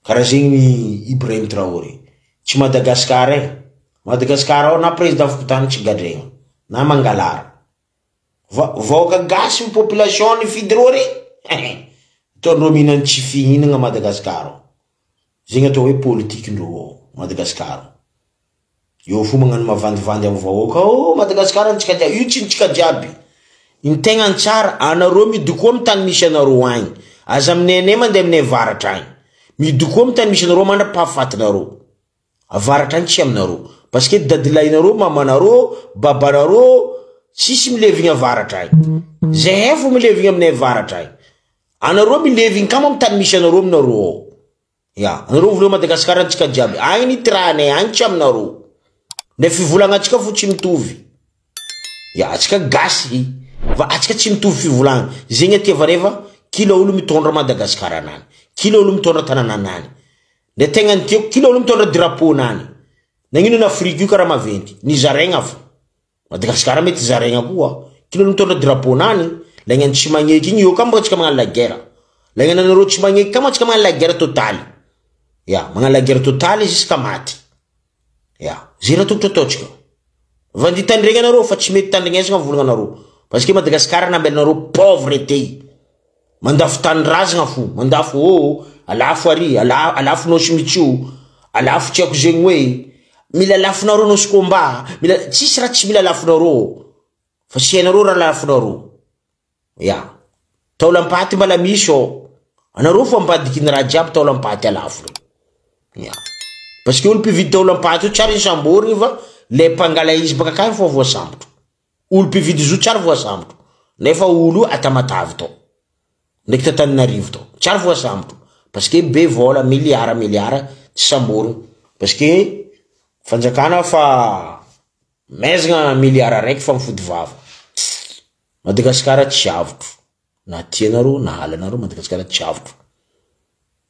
Karaha zegny Ibrahim Traoré. Tsy Madagasikara e. Madagasikara ao na président fokontany tsy gadraigna, na mangalara. Vahoaka gasy ny population ny fidy reo regny. Ataondreo mihinana tsy fihinagna Madagasikara ao. Zegny atao hoe politique ndreo ao Madagasikara. Eo fo magnano mavandivandy amin'ny vahoaka ao Madagasikara ntsika jiaby. Io tsy ntsika jiaby. Ny tegna tsara anareo midikoa amin'ny tany misy anareo agny. Aza aminay anay mandeha aminay avaratra agny. Midikoa amin'ny tany misy anareo mandra-pahafatinareo. Avaratra agny tsy aminareo. Parce que dadilahinareo, mamanareo, babanareo tsisy milevigny avaratra agny. Zahay fo milevigny aminay avaratra agny. Anareo milevigny kamo amin'ny tany misy anareo aminareo ao. Ya, anareo vola Madagasikara antsika jiaby. Agny ny tiranay, agny tsy aminareo. Ne fivolagna antsika fo tsy mitovy. Ya, atsika gasy fa atsika tsy mitovy fivolagna. Zegny aty avareva, kila olo mitondra Madagasikara anany. Kila olo mitondra tanàna anany. Le tegna ny tiako, kila olo mitondra drapeau nany. Nagnino na Afrika io karaha maventy, nizaraigna fo. Madagasikara mety zaraigna koa. Kila olo mitondra drapeau nany, lagnany tsy magneky igny eo ka mbola tsika magnano la guerre. Lagnany anareo tsy magneky ka tsika magnano la guerre totale. Ya, magnano la guerre totale jusqu'à maty. Ya, zay raha tokotry ataontsika. Vandy tandregny anareo fa tsy mety tandrignesagna volagna anareo. Parce que Madagasikara nambelanareo pauvreté. Mandafo tanindrazagna fo, mandafo ô, alafo ary, alafo nosy mitsio, alafo tsy haiko zegny hoe, mila lafonareo nosy combat, mila tsisy raha tsy mila lafonareo. Fa tsy hainareo raha lafonareo. Ya. Taolam-paty mbala misy ô. Anareo fo ambadiky ny raha jiaby taolam-paty alafo reo. Ya. Parce que olo mpividy taolam-paty io tsary samborigny fa le mpangala izy baka akagny fo voasambotro. Olo mpividy izy io tsary voasambotro. Nefa olo io atamatavy tao. Ndraiky Tantananarivo tao. Tsary voasambotro. Parce que be vola, milliard milliard tsy samborigny. Parce que fanjakana fa maizina milliard araiky fa mifody vava. Madagasikara tsy avotro. Na tianareo na halanareo Madagasikara tsy avotro.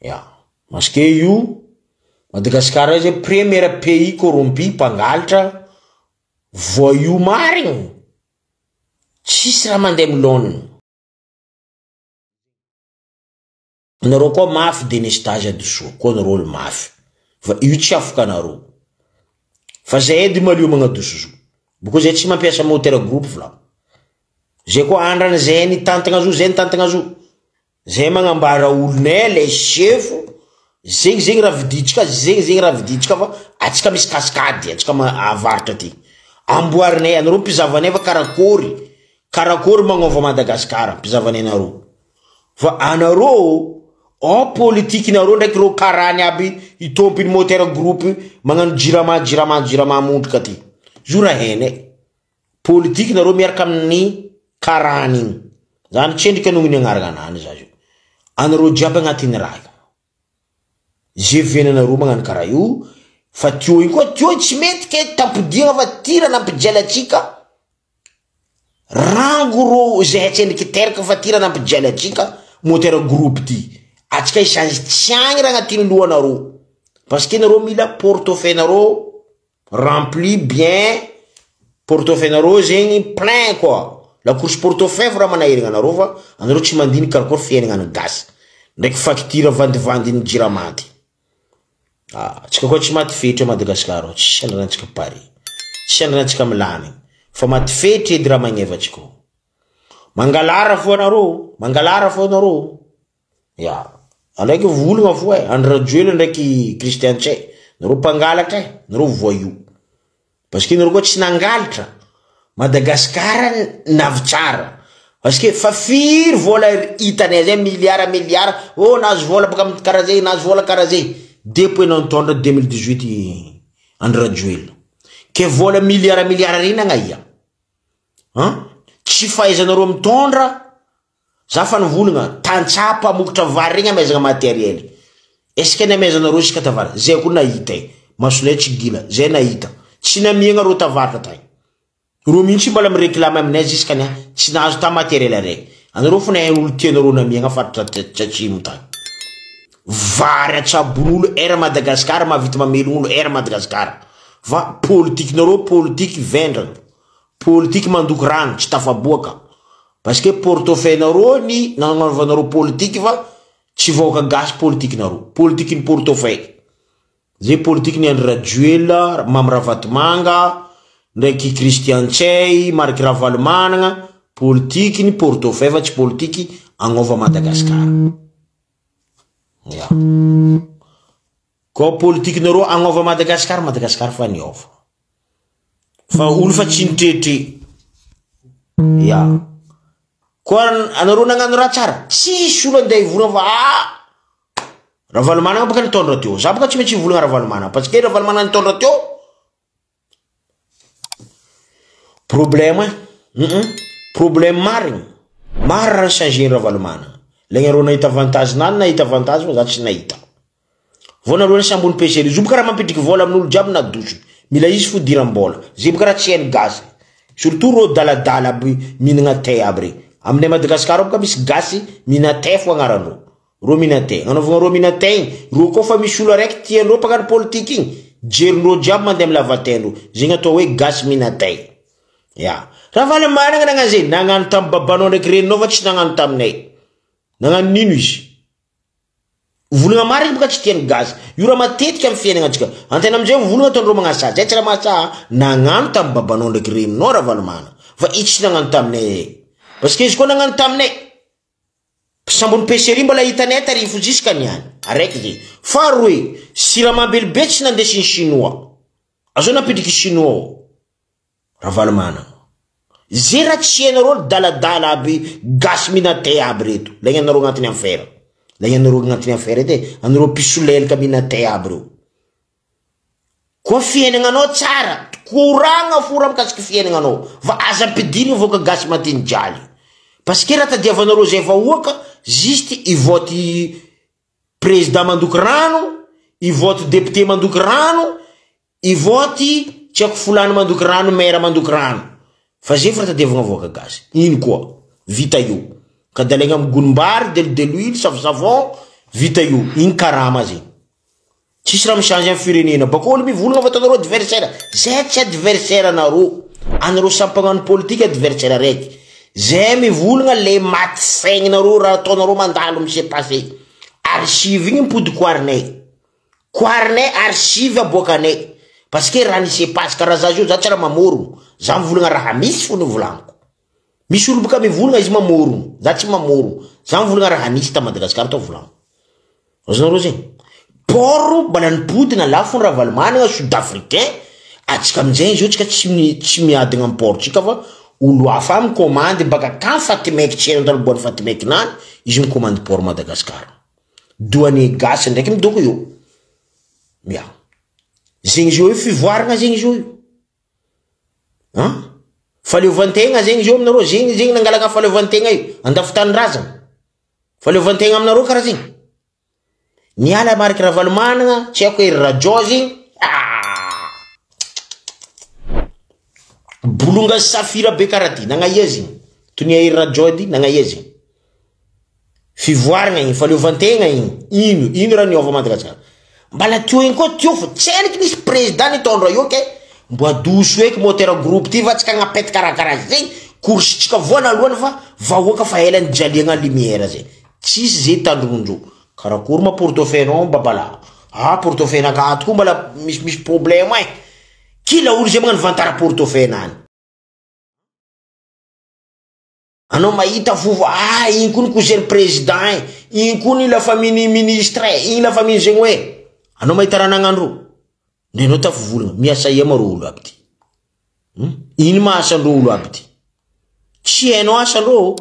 Ya. Parce que io Madagasikara zay premier pays corrompu mpangalatra voyou marigny. Tsisy raha mandeha miloniny. Anareo koa mafy délestage adosoa koa anareo olo mafy. Fa io tsy afaka anareo. Fa zay edy malio magnadoso zo. Boko zay tsy mampiasa moteur groupe volako. Zay koa andrany zay nitantagna zo, zay nitantagna zo. Zay magnambara olonay le chef. Zegny zegny raha viditsika, zegny zegny raha viditsika fa atsika misy cascade, atsika avaratra aty. Amboarinay anareo mpizavanay fa karakory. Karakory magnova Madagasikara mpizavanay anareo. Fa anareo en politique nareo ndraiky reo karany aby itompiny moteur groupe magnano jirama jirama jirama mondrika aty. Zo raha hainay. Politique nareo miaraka amin'ny karany igny. Zany tsy endrika anogny agnarana anany za io. Anareo jiaby agnatin'ny raha io. Ze venanareo magnano karaha io fa tio igny koa tio tsy mety ke tampodiagna fa ty raha nampijaly atsika. Rango ro zay tsy endriky teraka fa ty raha nampijaly atsika moteur groupe ty. Atsika isanzy tsy agny raha agnatin'ny lohanareo. Parce que nareo mila portefeuille nareo rempli bien, portefeuille nareo zegny plein quoi. La course portefeuille raha manahiragna anareo fa anareo tsy mandiny karakory fiainana ny gasy. Ndraiky facture vandivandy ny jiramaty. Ah, tsika koa tsy maty fetry Madagasikara ao, tsisy andrana antsika Paris. Tsisy andrana antsika Milany. Fa maty fetry edy raha magneva antsika. Mangalara fo anareo, mangalara fo anareo. Ya. Andraiky volagna fo e, Andry Rajoelina ndraiky Christian Ntsay. Nareo mpangalatra e, nareo voyou. Parce que nareo koa tsy nangalatra. Madagasikara navy tsara. Parce que fa firy vola hitanay zay milliard milliard, oh nahazo vola baka amin'ny karaha zay, nahazo vola karaha zay. Depuis nantondra 2018 Andry Rajoelina. Ke vola milliard milliard reny agnaia? Hein? Tsy fahaizanareo mitondra. Za fa nivolagna tantsaha mpamokatra vary regny amaizagna matériel. Est-ce que namaizanareo isaka tavary? Zay koa nahita e. Masonay tsy gila, zay nahita. Tsy namiagna reo tavaratra tagny. Reo mihitsy mbola mireklame aminay jusqu'à ny tsy nahazo ta matériel araiky. Anareo fo nahay olo tianareo namiagna faritra atsimo tagny. Vary atsabon'olo air Madagascar mahavita mamelogno olo air Madagascar. Fa politique nareo politique vendrana. Politique mandoko rano tsy tafaboaka. Parce que portefeuille nareo ny nagnanaovanareo politique fa tsy vahoaka gasy politique nareo. Politique ny portefeuille. Zay politique ny Andry Rajoelina, Mamy Ravatomanga, ndraiky Christian Ntsay, Marc Ravalomanana, politique ny portefeuille fa tsy politique agnova Madagascar. Ya. Koa politique nareo agnova Madagascar, Madagascar fa niova. Fa olo fa tsy nitretre. Ya. Koa anareo nagnano raha tsara, tsisy olo andeha hivolagna fa ah Ravalomanana baka nitondra teo. Za baka tsy maintsy hivolagna Ravalomanana parce que Ravalomanana nitondra teo. Problème Problème marigny. Maro raha changer Ravalomanana. Lagnareo nahita avantage nany nahita avantage fa za tsy nahita. Voanalohany sy ambony PC izy io baka raha mampidriky vola amin'olo jiaby na doso. Mila izy fodiram-bola. Zay baka raha tsy hainy gasy. Surtout reo daladala aby mihinagna tay aby regny. Aminay Madagasikara baka misy gasy mihina tay fo agnarandreo. Reo mihina tay. Agnanaovagna reo mihina tay igny. Reo koa fa misy olo araiky tiandreo mpagnano politique igny. Jerindreo jiaby mandeha amy lavatain-dreo. Zegny atao hoe gasy mihina tay. Ya. Ravalomanana nagnano zay, nagnano tamin'ny babanao ndraiky reninao fa tsy nagnano taminay. Nagnano nino izy? Volagna marigny boka tsy tian'ny gasy. Io raha matetika amin'ny fiaignanantsika. Antena amizay volagna ataondreo magnasaha. Zay tsy raha mahasaha. Nagnano tamin'ny babanao ndraiky reninao Ravalomanana. Fa izy tsy nagnano taminay. Parce que izy koa nagnano taminay. Sambon'ny PCRI mbola hitanay tarifo jusqu'à niany. Araiky zay. Faharoe, siramamy be tsy nandesin'ny chinois. Azao nampidriky chinois ao. Ravalomanana. Zay raha tsy hainareo daladala aby gasy minate aby reto. Lay anareo agnatiny affaire. Lay anareo agnatiny affaire edy e. Anareo mpisolelaka minate aby reo. Koa fiaignananao tsara, koragna fo raha mikasiky fiaignananao. Fa aza ampidirigny voaka gasy matiny jaly. Parce que raha tadiavanareo zay vahoaka, juste ivoty président mandoky rano, ivoty député mandoky rano, ivoty tsy haiko folany mandoky rano, maire mandoky rano. Fa zay fa raha tadiavagna voaka gasy. Ino koa? Vita io. Ka dalaigna amy gonimbary, delodelo savon, vita io. Iny karama zegny. Tsisy raha michange amy firenena. Bako olo mivolagna fa ataonareo adversaire. Zay tsy adversaire anareo. Anareo samy mpagnano politique adversaire araiky. Zay mivolagna le maty saigninareo raha ataonareo mandalo mise passé. Archive igny mipody koarinay. Koarinay archive aboakanay. Parce que raha nisy passe karaha za zio za tsy raha mamorogno. Za mivolagna raha misy fo nivolaniko. Misy olo boka mivolagna izy mamorogno. Za tsy mamorogno. Za mivolagna raha nisy ta Madagasikara tao volaniko. Azonareo zegny. Port mbala nipody na lafo ny Ravalomanana sud africain. Atsika amin'izay izy io tsika tsy miadina amin'ny port tsika fa olo hafa micommande baka kan Fatimaiky tsy haino tany boany Fatimaiky nany izy micommande port Madagascar. Douanier gasy ndraiky midoko io. Ya. Zegny izy io fivoarana zegny izy io. Han? Fahaleovantegna zegny izy io aminareo, zegny zegny nangalaka fahaleovantegna io, andafy tanindrazana. Fahaleovantegna aminareo karaha zegny. Niala mariky Ravalomanana, tsy haiko hoe radio zegny. Ah! Bolonga safira be karaha ty, nagnaia zegny. Tonia hery radio edy, nagnaia zegny. Fivoarana igny, fahaleovantegna igny. Ino, ino raha niova Madagasikara. Mbala teo igny koa teo fa tsy haiko nisy président nitondra io ke. Mbo adoso eky moteur groupe ty fa tsika agnapety karakaraha zegny. Course tsika voanalohany fa vahoaka fa ela nijaliagna lumière zay. Tsisy zay tandrondro. Karakory ma portefeuille babala. Ah portefeuille naka tokoa mbala misy problème e. Kila olo zay magnano vantara portefeuille nany. Anao mahita fofo, ah igny koa ny cousin président e, igny koa ny la famille ministre e, igny la famille zegny hoe. Anao mahita raha nagnandro. Ndre anao tafivolagna, miasa ia maro olo aby ty. Ino ma asandreo olo aby ty? Tsy hainao asandreo.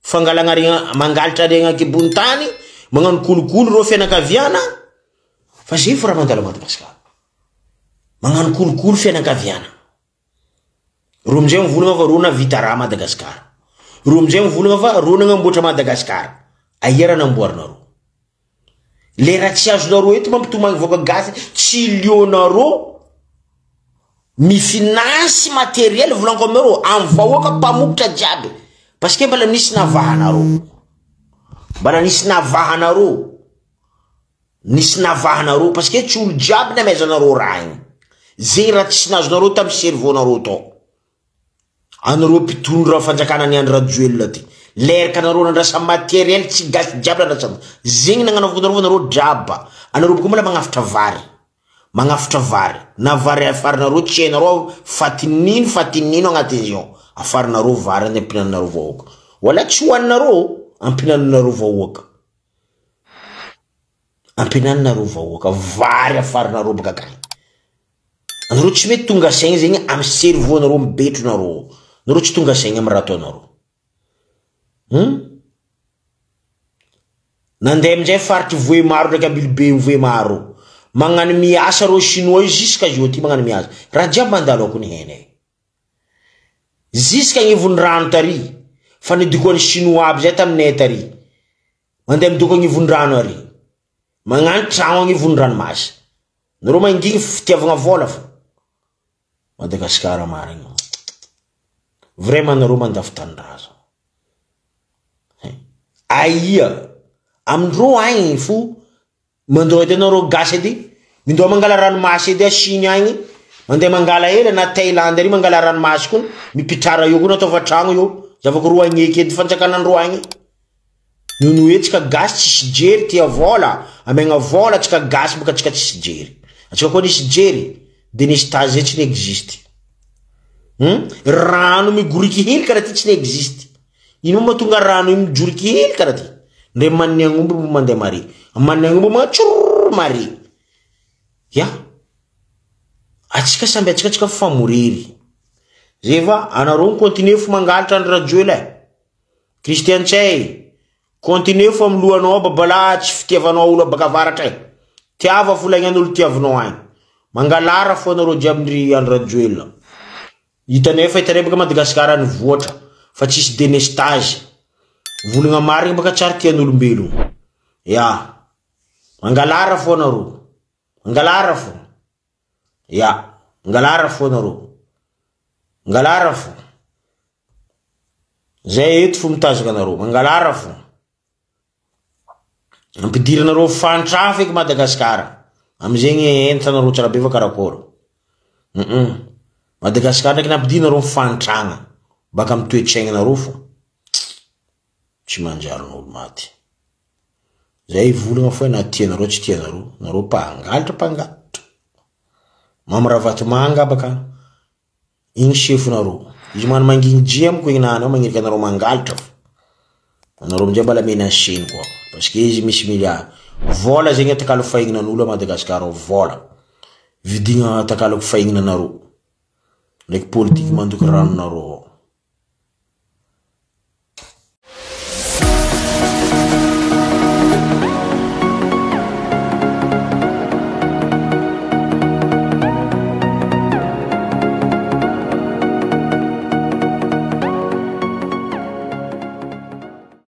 Fangalagna regna, mangalatra regna ankibony tany, magnano kolokolo reo fianakaviana. Fa zay fo raha mandalo Madagasikara. Magnano kolokolo fianakaviana. Ro amizay mivolagna fa ro navita raha Madagasikara. Ro amizay mivolagna fa ro nagnamboatra Madagasikara. Aia raha namboarinareo? Le raha tsy azonareo eto mampitomagny voaka gasy, tsy lionareo mifinanse matériel volaniko aminareo, amy vahoaka mpamokotra jiaby. Parce que mbala nisy navahanareo. Mbala nisy navahanareo. Nisy navahanareo parce que tsy olo jiaby namezanareo raha igny. Zay raha tsy nazonareo tamy cerveau nareo tao. Anareo mpitondra fanjakana ny Andry Rajoelina ty. Leraka anareo nandrasa matériel tsy gasy jiaby nandrasa. Zegny nagnanaovako anareo anareo draba. Anareo boka mbola magnafitra vary. Magnafitra vary. Na vary afarinareo tsy hainareo fatinino fatinino agnatin'izy io. Afarinareo vary any ampinanareo vahoaka. Wala tsy hoaninareo ampinanareo vahoaka. Ampinanareo vahoaka vary afarinareo baka akagny. Anareo tsy mety tonga saigny zegny amy cerveau nareo mibetronareo. Nareo tsy tonga saigny amy raha ataonareo. Nandeha amin'izay faritry Vohemaro ndraiky Ambilobe Vohemaro. Magnano miasa reo chinois io jusqu'à zio ty magnano miasa. Raha jiaby mandalo ako ny hainay. Jusqu'à agnivon'ny rano tary. Fa nidokoan'ny chinois aby zay taminay tary. Mandeha midoko agnivon'ny rano ary. Magnano tragno agnivon'ny ranomasy. Nareo mangigny fitiavagna vola fo. Madagasikara marigny. Vraiment nareo mandafy tanindrazana. Aia amindreo agny fo mandoa edy anareo gasy edy mindoa mangala ranomasy edy a Chine agny. Mandeha mangala hely na Thaïlande ary mangala ranomasy koa mipitrara eo koa nataova tragno eo. Zavako roa agny eky edy fanjakana andro agny. Noho hoe tsika gasy tsisy jery tia vola, amegna vola tsika gasy boka tsika tsisy jery. Atsika koa nisy jery de nisy tazy zay tsy ni-existe. Rano migoriky hely karaha ty tsy ni-existe. Ino moa mahatonga rano io mijoriky hely karaha ty? Ndre manny agnomby mbo mandeha mare. Manny agnomby magnatsorr mare. Ya. Atsika samby atsika tsika famorery. Zay va anareo mi-continue fo mangalatra Andry Rajoelina e. Christian Ntsay, continue fo amin'ny lohanao babalahy tsy fitiavanao olo baka avaratra e. Tiava fo lagnan'olo tiavinao agny. Mangalara fo anareo jiaby ndry Andry Rajoelina. Hitanay fa hitanay baka Madagasikara nivoatra fa tsisy délestage. Volagna marigny baka tsary tian'olombelogno. Ya. Mangalara fo anareo. Mangalara fo. Ya. Mangalara fo anareo. Mangalara fo. Zay eto fo mitazaka anareo. Mangalara fo. Ampidiranareo fantra feky Madagasikara. Amizegny entanareo tsara be fa karakory. Madagasikara ndraiky nampidiranareo fantragna. Baka amy toetsainanareo fo. Tsy manjary n'olo maty. Zay volagna fo na tianareo tsy tianareo. Nareo mpangalatra mpangalatra. Mamy Ravatomanga baka. Igny chefonareo. Izy mano mangigny dry amiko igny nany ao magniriky anareo mangalatra fo. Anareo amizay mbala menaceny koa. Parce que izy misy milliard. Vola zegny atakalo fahignan'olo a Madagasikara ao vola. Vidigna atakalako fahignanareo. Ndraiky politiky mandoky ranonareo.